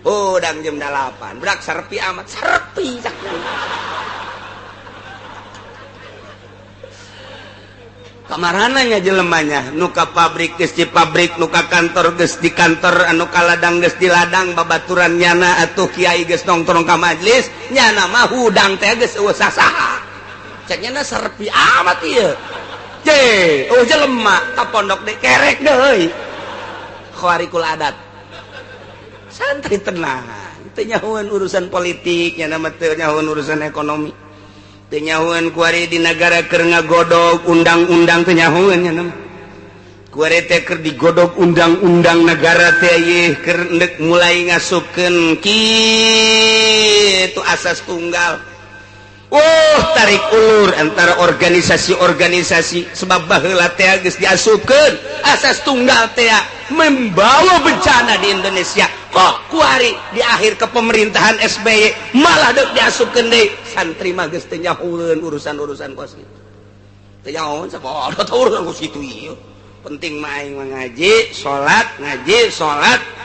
Udang jam 8, berak serpi amat, serpi cak. Kamarananya jelemanya, nu ka pabrik geus di pabrik, nu ka kantor geus di kantor, anu ka ladang geus di ladang, babaturan nyana atuh kiai geus nongkrong ka majlis, nyana mah hudang teh geus eueuh sasaha. Cek nyana serpi amat ieu. Je, eueuh jelema ka pondok deui kerek deui. Khawarikul adat. Santri tenang, teu nyahoeun urusan politik, nyana mah teu nyahoeun urusan ekonomi. Teu nyahoeun kuari di nagara keur ngagodog undang-undang teu nyahoeun nyana mah. Kuari teh keur digodog undang-undang nagara teh ieu keur endek mulai ngasupkeun kitu asas tunggal. Oh, tarik ulur antara organisasi-organisasi sebab baheula teh geus diasupkeun asas tunggal teh membawa bencana di Indonesia. Kok kuari di akhir kepemerintahan SBY malah deuk diasupkeun deui. Santri mah geus teu nyahoeun urusan-urusan kos kitu. Teu nyahoeun sapodo teh urusan kos kitu ieu. Penting mah aing mah ngaji, salat,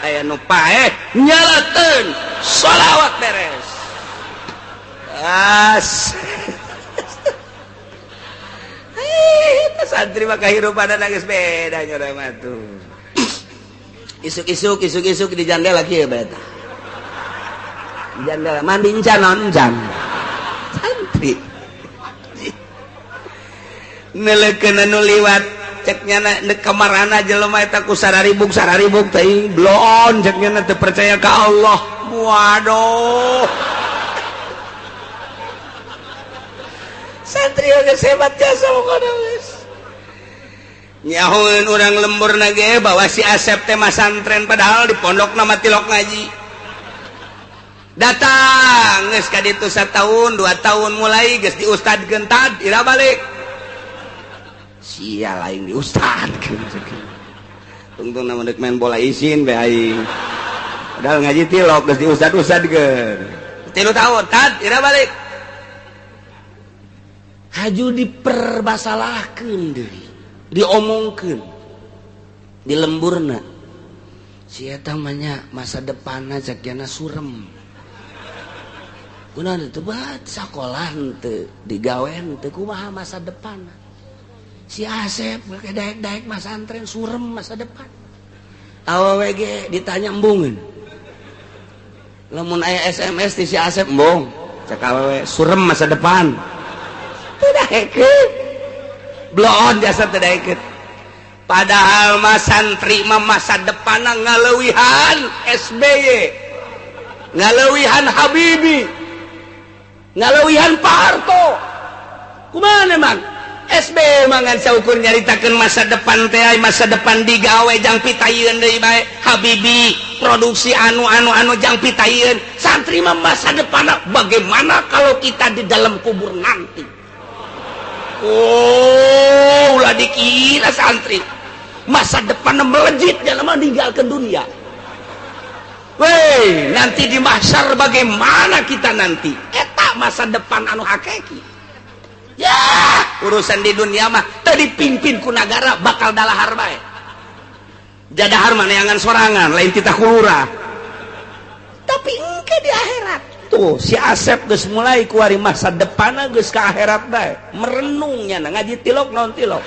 aya nu paeh nyalakeun sholawat beres. As. Itu santri mah kahirupanna geus beda nya urang mah tuh. Isuk-isuk isuk-isuk di jandela kieu bae tah. Jandela mandi encan naon encan. Santri. Neleukeun anu liwat cek nyana deuk kamarana jelema eta ku sararibuk-sararibuk teuing bloon cek nyana teu percaya ka Allah. Waduh. Santri geus hebat jasa pokona geus. Nyahoeun urang lembur nage bahwa si Asep teh masantren padahal di pondokna mah tilok ngaji. Datang geus ka ditu satahun, 2 tahun mulai geus diustadkeun tad ira balik. Sia lain diustadkeun. Tungtungna mah deuk main bola isin bae aing. Padahal ngaji tilok geus diustad-ustadkeun. 3 tahun tad ira balik. Haju dipermasalahkeun deui. Diomongkeun di lemburna si eta mah nya masa depanna cek jana surem kunaon teu bat sakolah henteu digawe henteu kumaha masa depanna si Asep make daek-daek masantren surem masa depan awewe ge ditanya embungeun lamun aya SMS ti si Asep embung cek awewe surem masa depan teu daekeun bloon jasa teu daekeun. Padahal mah santri mah masa depanna ngaleuwihan SBY, ngaleuwihan Habibie, ngaleuwihan Pak Harto. Kumaha emang? SBY mah ngan saukur nyaritakeun masa depan teh, masa depan digawe jang pitayeun deui bae. Habibie produksi anu-anu-anu jang pitayeun. Santri mah masa depanna bagaimana kalau kita di dalam kubur nanti? Oh, ulah dikira santri masa depan melejit dalam meninggalkan dunia. Weh, nanti di mahsyar bagaimana kita nanti? Eta masa depan anu hakiki. Ya, urusan di dunia mah teu dipimpin ku nagara bakal dalahar bae. Jadahar mah neangan sorangan, lain titah kulurah. Tapi engke di akhirat. Tuh si Asep geus mulai kuari masa depanna geus ka akhirat bae. Merenungnya na ngaji tilok naon tilok.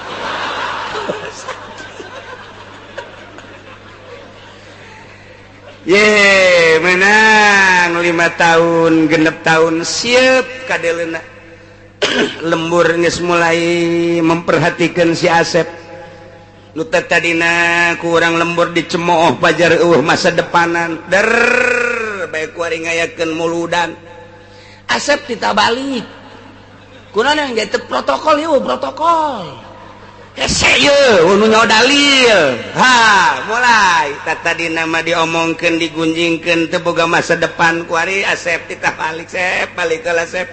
Ye, menang 5 tahun, 6 tahun siap kadeleuna. Lembur geus mulai memperhatikan si Asep. Nu tadina ku urang lembur dicemooh pajar eueuh masa depanan. Der bae kuari ngayakeun muludan. Asep ditabalik. Kunaon yang jadi protokol ieu protokol. Hese ye nu nyaho dalil. Ha, mulai tadi nama diomongkeun digunjingkeun teu boga masa depan kuari Asep titah balik sep balik ke Asep.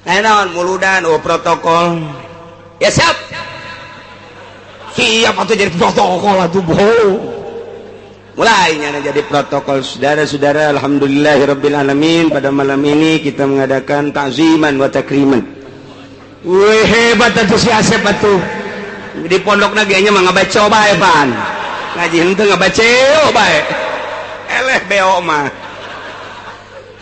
Nah naon muludan oh protokol. Ya siap. Siap atuh jadi protokol atuh bohong. Mulai nyana jadi protokol. Saudara-saudara, alhamdulillahirabbil alamin, pada malam ini kita mengadakan ta'ziman wa takriman. Wih hebat atuh si Asep atuh. Di pondokna ge nya mah ngabaca bae pan. Ngaji henteu ngabaca bae. Eleh beo mah.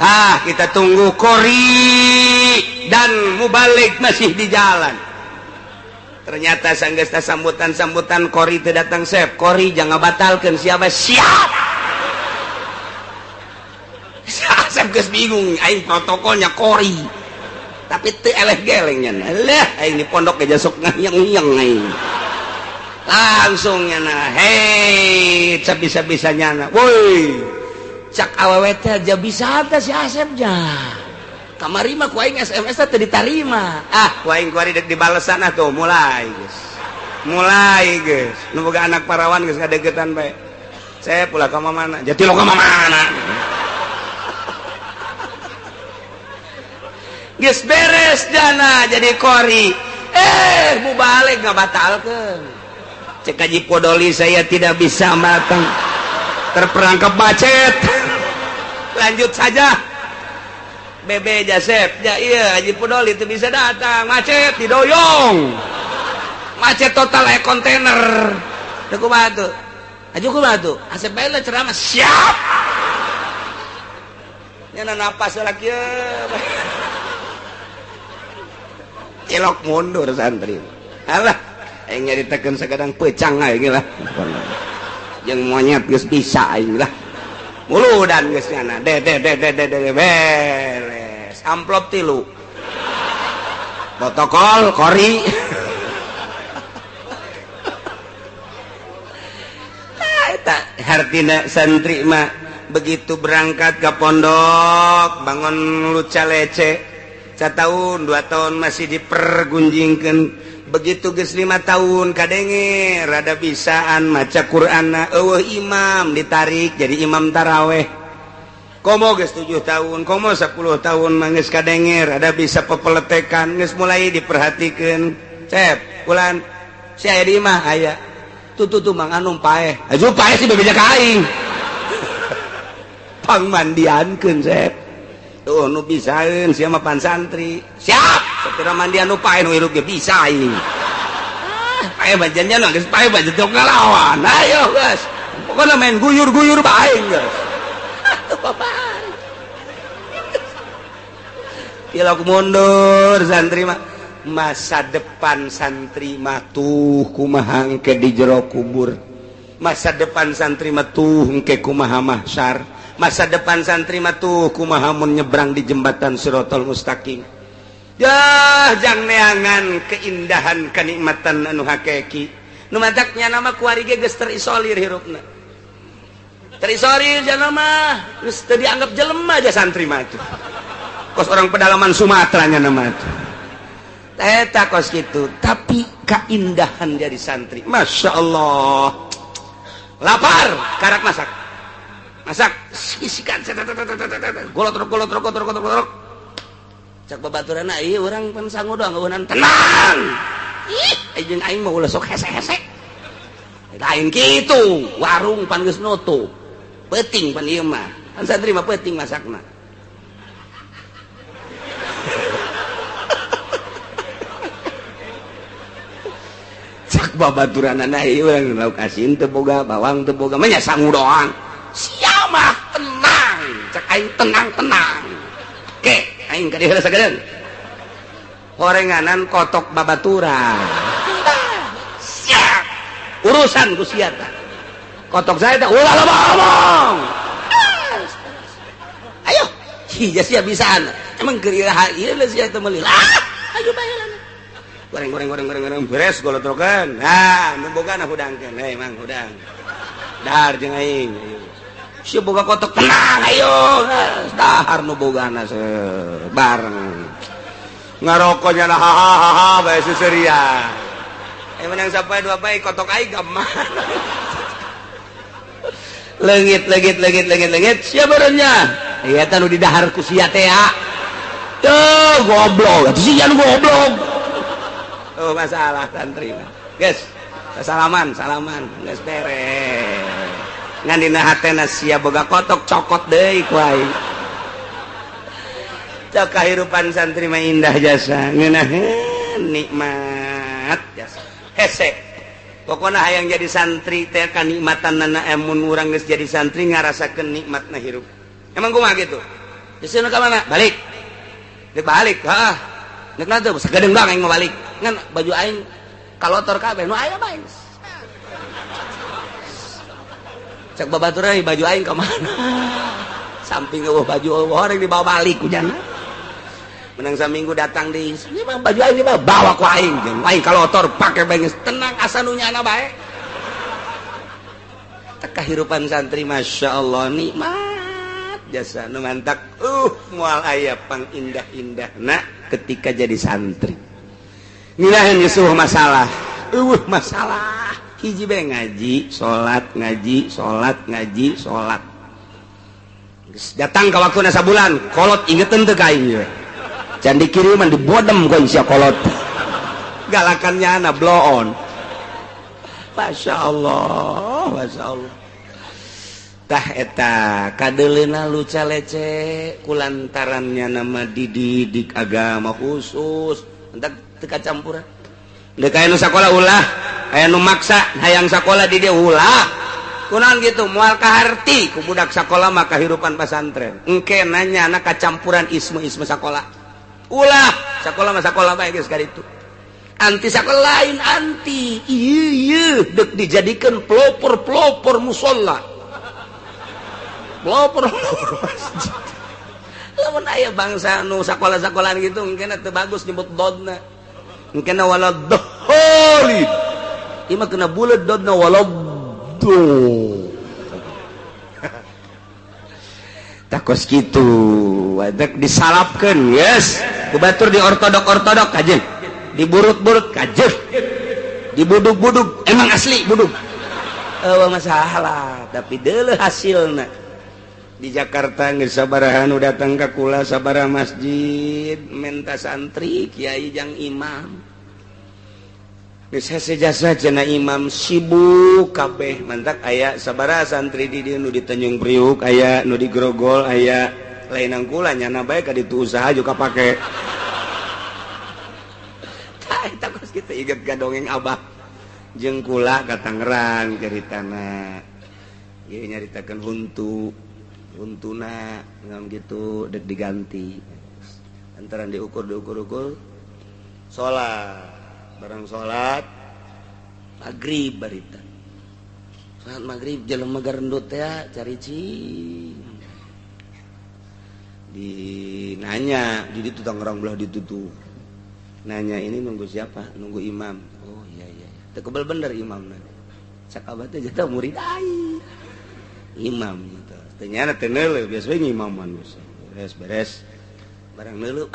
Ah, kita tunggu kori dan mubalik masih di jalan. Ternyata sanggesta sambutan-sambutan kori teu datang sep. Kori jangan batalkeun siapa siap. Asep geus bingung aing protokolnya kori. Tapi teu eleh geleng nya. Eleh aing di pondok ge sok ngayeng-ngayeng aing. Langsung nya hei sabisa-bisa nyana. Woi. Cak awewe teh aja bisa teh si Asep nya. Kamari mah ku aing SMS teh ditarima. Ah, ku aing kuari dek dibalesan atuh mulai geus. Mulai geus. Nu boga anak parawan geus ngadeukeutan bae. Saya pula ka mana? Jati lo ka mana? Geus beres jana jadi kori. Eh, mubalik ngabatalkeun. Cek Haji Podoli saya tidak bisa matang. Terperangkap macet. Lanjut saja. Bebe Jasep, ya iya Haji Podoli itu bisa datang, macet didoyong. Macet total kayak kontainer. Teu kumaha tuh? Haji kumaha tuh? Asep bae lah ceramah siap. Nya napas lah kieu. Cilok mundur santri. Alah, aing nyaritakeun sakadang pecang aing lah. Jeung monyet geus bisa aing lah. Muludan geus nyana. De de de de de de beres. Amplop 3. Protokol kori. Eta hartina santri mah begitu berangkat ke pondok bangun luca lece. 1 tahun 2 tahun masih dipergunjingkeun. Begitu geus 5 tahun kadenge rada bisaan maca Qur'anna eueuh imam ditarik jadi imam taraweh. Komo geus 7 tahun, komo 10 tahun mah geus kadenge rada bisa pepeletekan geus mulai diperhatikeun. Cep, bulan si aya di imah aya. Tuh tuh tuh Mang Anum paeh. Aju paeh si bebeja ka aing. Pangmandiankeun Cep. Tuh nu bisaeun sia mah pan santri. Siap, sapira mandian nu paeh nu hirup ge bisa aing. Ah, paeh bajannya nu geus paeh bajan teu ngalawan. Ayo geus. Pokona main guyur-guyur bae geus. Atuh bapak. Tilok mundur santri mah. Masa depan santri mah tuh kumaha engke di jero kubur. Masa depan santri mah tuh engke kumaha mahsyar. Masa depan santri mah tuh kumaha mun nyebrang di jembatan Siratal Mustaqim. Yah, jang neangan keindahan kenikmatan anu hakiki. Nu mataknya nama kuari ge geus terisolir hirupna. Terisolir jana mah geus teu dianggap jelema aja santri mah tuh. Kos orang pedalaman Sumatera nya nama tuh. Eta kos kitu, tapi keindahan dari santri. Masya Allah. Lapar, karak masak. Masak, isikan golotrok golotrok golotrok golotrok. Cak babaturanna ieu urang pan sangu doang eueunan tenang. Ih, jeung aing mah ulah sok hese-hese. Lain kitu, warung pan geus nutup. Peuting pan ieu mah. Pan santri mah peuting masakna. Cak babaturanna ieu urang lauk asin teu boga, bawang teu boga, mah nya sangu doang. Siamah tenang, cak aing tenang-tenang. Ke, aing ka dieu sagedeun. Horenganan kotok babaturan. Siap. Urusan ku sia tah. Kotok saya teh ulah loba omong. Ayo, sia sia bisaan. Emang keur iraha ieu sia teh meuli. Ah, ayo bae lah. Goreng goreng goreng goreng goreng beres golotrokan. Nah, nu bogana hudangkeun. Hei Mang hudang. Dahar jeung aing. Ayo. Si boga kotok tenang ayo. Dahar nu bogana bareng. Ngarokoknya lah hahaha bae seserian. Menang sapoe dua poe kotok aing ka mana. Leungit leungit leungit leungit leungit sia barenya. Ieu teh nu didahar ku sia teh ya. Tuh goblok, atuh sia nu goblok. Oh masalah santri mah. Geus, salaman, salaman, geus beres. Ngan dina hatena sia boga kotok cokot deui ku aing. Cok kahirupan santri mah indah jasa, ngeunaheun nikmat jasa. Hese. Pokona hayang jadi santri teh kanikmatanana emun urang geus jadi santri ngarasakeun nikmatna hirup. Emang kumaha kitu? Geus ka mana? Balik. Dek balik, heeh. Nek na teu sagedeung doang aing mah balik. Ngan baju aing kalotor kabeh nu aya bae. Cek babaturan baju aing ka mana? Samping eueuh baju eueuh orang dibawa balik ku jana. Menang saminggu datang di ini mah baju aing dibawa bawa ku aing. Aing kalotor pake bae geus tenang asa nu nyana bae. Teh kahirupan santri Masya Allah nikmat jasa nu mantak moal aya pangindah-indahna ketika jadi santri. Ngeunaheun geus eueuh masalah. Eueuh masalah. Hiji bae ngaji, salat, ngaji, salat, ngaji, salat. Geus datang ka waktuna sabulan, kolot ingeteun teu ka aing ieu. Can dikiriman dibodem ku sia kolot. Galakannya ana bloon. Masya Allah, Masya Allah. Tah eta kadeuleuna luca lece kulantarannya nama dididik agama khusus. Entak teu kacampuran. Deuk aya nu sakola ulah, aya nu maksa hayang sakola di dieu ulah. Kunaon gitu moal kaharti ku budak sakola mah kahirupan pasantren. Engke nanya anak kacampuran isme-isme sakola. Ulah, sakola mah sakola bae geus kaditu. Anti sakola lain anti. Ieu ieu deuk dijadikeun pelopor-pelopor musala. Pelopor-pelopor masjid. Lamun aya bangsa nu sakola-sakolaan gitu engke teu bagus nyebut dodna. Engke wala dholin. Ieu mah kena buleud dodna wala do. Takos kitu, wadak disalapkeun, yes. Ku batur di ortodok-ortodok kajeun. Diburut-burut kajeun. Dibudug-budug, emang asli budug. Eueuh masalah, tapi deuleuh hasilna. Di Jakarta geus sabaraha nu datang ka kula sabaraha masjid menta santri kiai jang imam. Geus hese jasa cenah imam sibuk kabeh mantak aya sabaraha santri di dieu nu di Tanjung Priuk aya nu di Grogol aya lain kula nyana bae ka ditu usaha juga pake. Tah eta kos kitu inget ka dongeng abah jeung kula ka Tangerang caritana. Ieu nyaritakeun huntu. Untuna ngam gitu dek diganti antara diukur diukur-ukur salat barang salat maghrib barita salat maghrib jelema garendut ya cari cing di nanya di ditu Tangerang belah ditutup nanya ini nunggu siapa nunggu imam oh iya iya teu kebel bener imamna cakap teh jatuh murid aing imam gitu ternyata teu neuleuh biasa we ngimaman beres beres barang neuleuh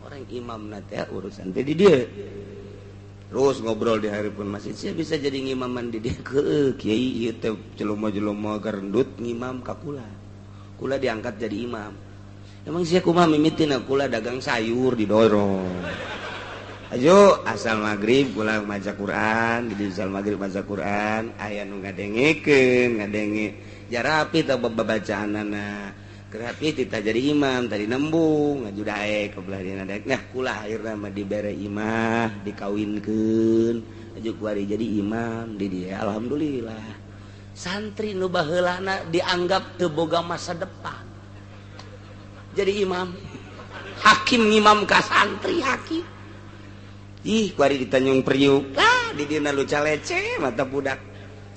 orang imamna teh urusan teh di dieu terus ngobrol di hareupeun masjid sia bisa jadi ngimaman di dieu heueuh kiai ieu teh jelema-jelema garendut ngimam ka kula kula diangkat jadi imam emang sia kumaha mimitina kula dagang sayur didorong ayo asal maghrib kula maca Quran di asal maghrib maca Quran aya nu ngadengekeun ngadenge jarapi tah babacaanana kerapi tita jadi imam tadi nembung ngaju daek ke belah dina daek nah kula akhirna mah dibere imah dikawinkeun aju kuari jadi imam di dieu alhamdulillah santri nu baheulana dianggap teu boga masa depan jadi imam hakim ngimam ka santri hakim ih kuari di Tanjung Priuk lah di dina luca lece mata budak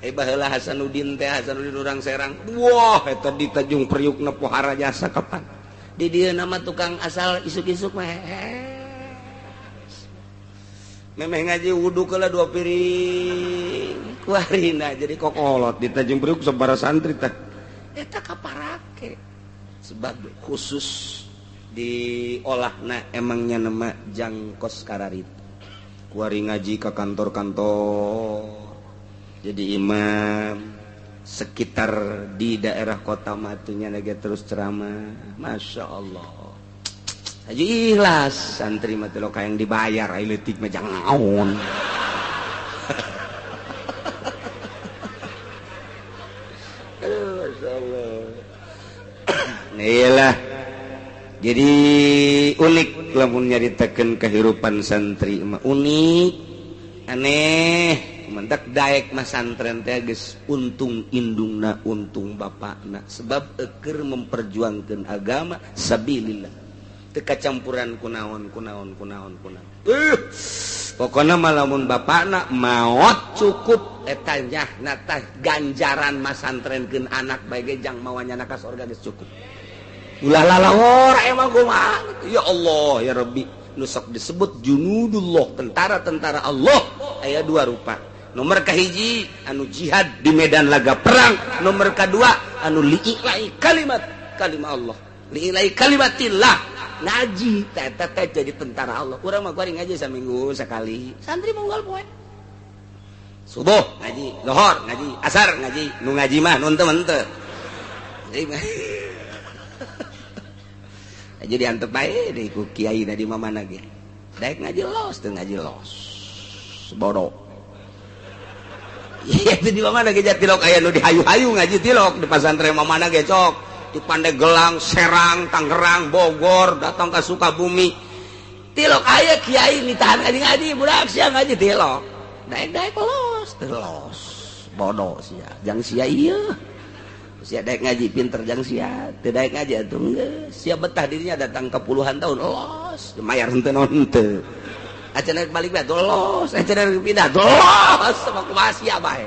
baheula Hasanuddin teh Hasanuddin urang Serang wah eta di Tanjung Priuk na pohara jasa kapan di dieu nama tukang asal isuk-isuk mah memeh ngaji wudu keula 2 piring kuarina jadi kokolot di Tanjung Priuk sabaraha santri teh eta kaparake sebab khusus diolahna emangnya nama jangkos kararitu Kuari ngaji ke kantor-kantor jadi imam sekitar di daerah kota matunya lagi terus ceramah. Masya Allah aja ikhlas santri mah teh yang dibayar ai leutik mah jangan naon. Aduh, Masya Allah. Iyalah jadi unik lamun nyaritakeun kehidupan santri mah unik aneh mentak daek mah santren teh geus untung indungna untung bapakna sebab eukeur memperjuangkeun agama sabilillah teu kacampuran kunaon kunaon kunaon kunaon. Pokona mah lamun bapakna maot cukup eta nyahna tah ganjaran mah santrenkeun anak bae ge jang mawanya ka sorga geus cukup. Ulah lalawor emang kumaha ya Allah ya Rabbi nu sok disebut junudullah tentara-tentara Allah aya dua rupa. Nomor kahiji anu jihad di medan laga perang, nomor kadua anu li'ilai kalimat kalimah Allah li'ilai kalimatillah ngaji eta teh jadi tentara Allah. Urang mah kuari ngaji saminggu sakali santri mongol poe subuh ngaji, lohor ngaji, asar ngaji, nu ngaji mah nu teu henteu. Aja diantep bae deui ku kiai di mamana ge. Daek ngaji los teu ngaji los. Bodoh. Iya itu di mamana ge tilok aya nu dihayu-hayu ngaji tilok di pasantren mamana ge cok. Di Pandeglang, Serang, Tangerang, Bogor, datang ke Sukabumi. Tilok aya kiai nitahan ngaji-ngaji budak sia ngaji tilok. Daek-daek los teu los. Bodoh sia. Jang sia ieu. Sia daek ngaji pinter jang sia teu daek ngaji atuh geus sia betah dirinya datang ke puluhan tahun los mayar henteu naon henteu acan balik bae los acan pindah los sama kumaha sia bae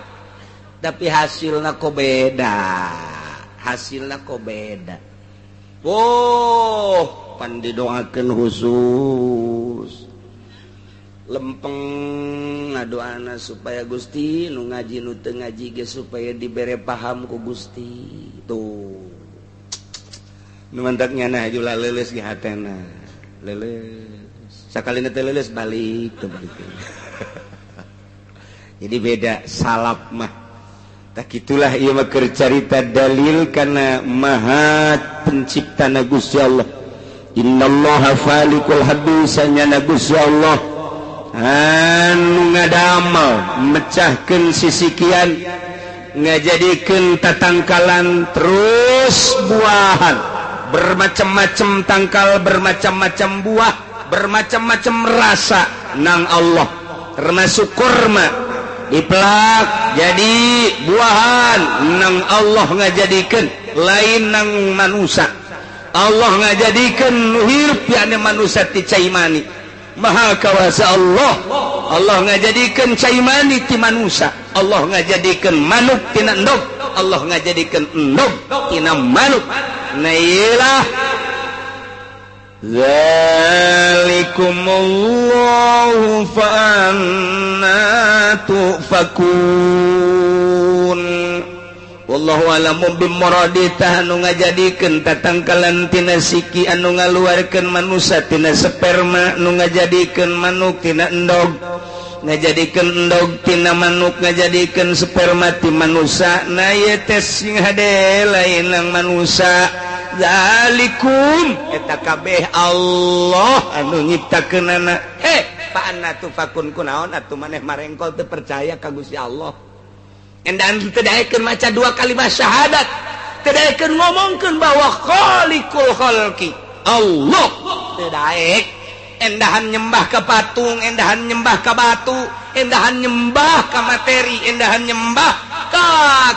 tapi hasilna kok beda hasilna kok beda. Oh pan didoakeun khusus lempeng ngadoana supaya Gusti nu ngaji nu teu ngaji ge supaya dibere paham ku Gusti tuh nu mantak nyana haju leuleus ge hatena leuleus sakalina teu leuleus balik teu balik. Jadi beda salaf mah tak itulah ieu mah keur carita dalil kana maha penciptana Gusti Allah. Innallaha falikul habbi sanyana Gusti Allah anu ngadamel mecahkeun sisikian ngajadikeun tatangkalan terus buahan bermacam-macam tangkal bermacam-macam buah bermacam-macam rasa nang Allah termasuk kurma dipelak jadi buahan nang Allah ngajadikeun lain nang manusia. Allah ngajadikeun nu hirup yakni manusia ti cai mani. Maha kawasa Allah. Allah ngajadikeun cai mani ti manusia, Allah ngajadikeun manuk tina endog, Allah ngajadikeun endog tina manuk. Nah iyalah zalikumullahu fa anna tufakun. Wallahu a'lamu bimuradi anu ngajadikeun tatangkalan tina siki anu ngaluarkeun manusia tina sperma nu ngajadikeun manuk tina endog ngajadikeun endog tina manuk ngajadikeun sperma ti manusia. Na ieu teh sing hade lain nang manusia. Zalikum eta kabeh Allah anu nyiptakeunana. Heh pa anna tufakun kunaon atuh maneh marengkol teu percaya ka Gusti Allah. Endan teu daekeun maca dua kalimat syahadat, teu daekeun ngomongkeun bahwa khaliqul khalqi Allah, teu daek. Endahan nyembah ka patung, endahan nyembah ka batu, endahan nyembah ka materi, endahan nyembah ka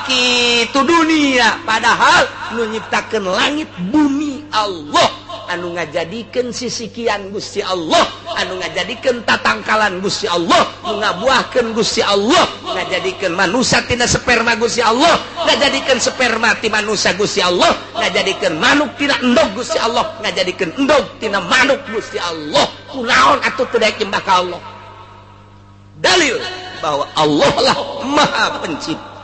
kitu dunia. Padahal nu nyiptakeun langit bumi Allah, anu ngajadikeun sisikian Gusti Allah, anu ngajadikeun tatangkalan Gusti Allah, nu ngabuahkeun Gusti Allah, ngajadikeun manusia tina sperma Gusti Allah, ngajadikeun sperma ti manusia Gusti Allah, ngajadikeun manuk tina endog Gusti Allah, ngajadikeun endog tina manuk Gusti Allah. Kunaon atuh teu daek nyembah ka Allah? Dalil bahwa Allah lah Maha Pencipta.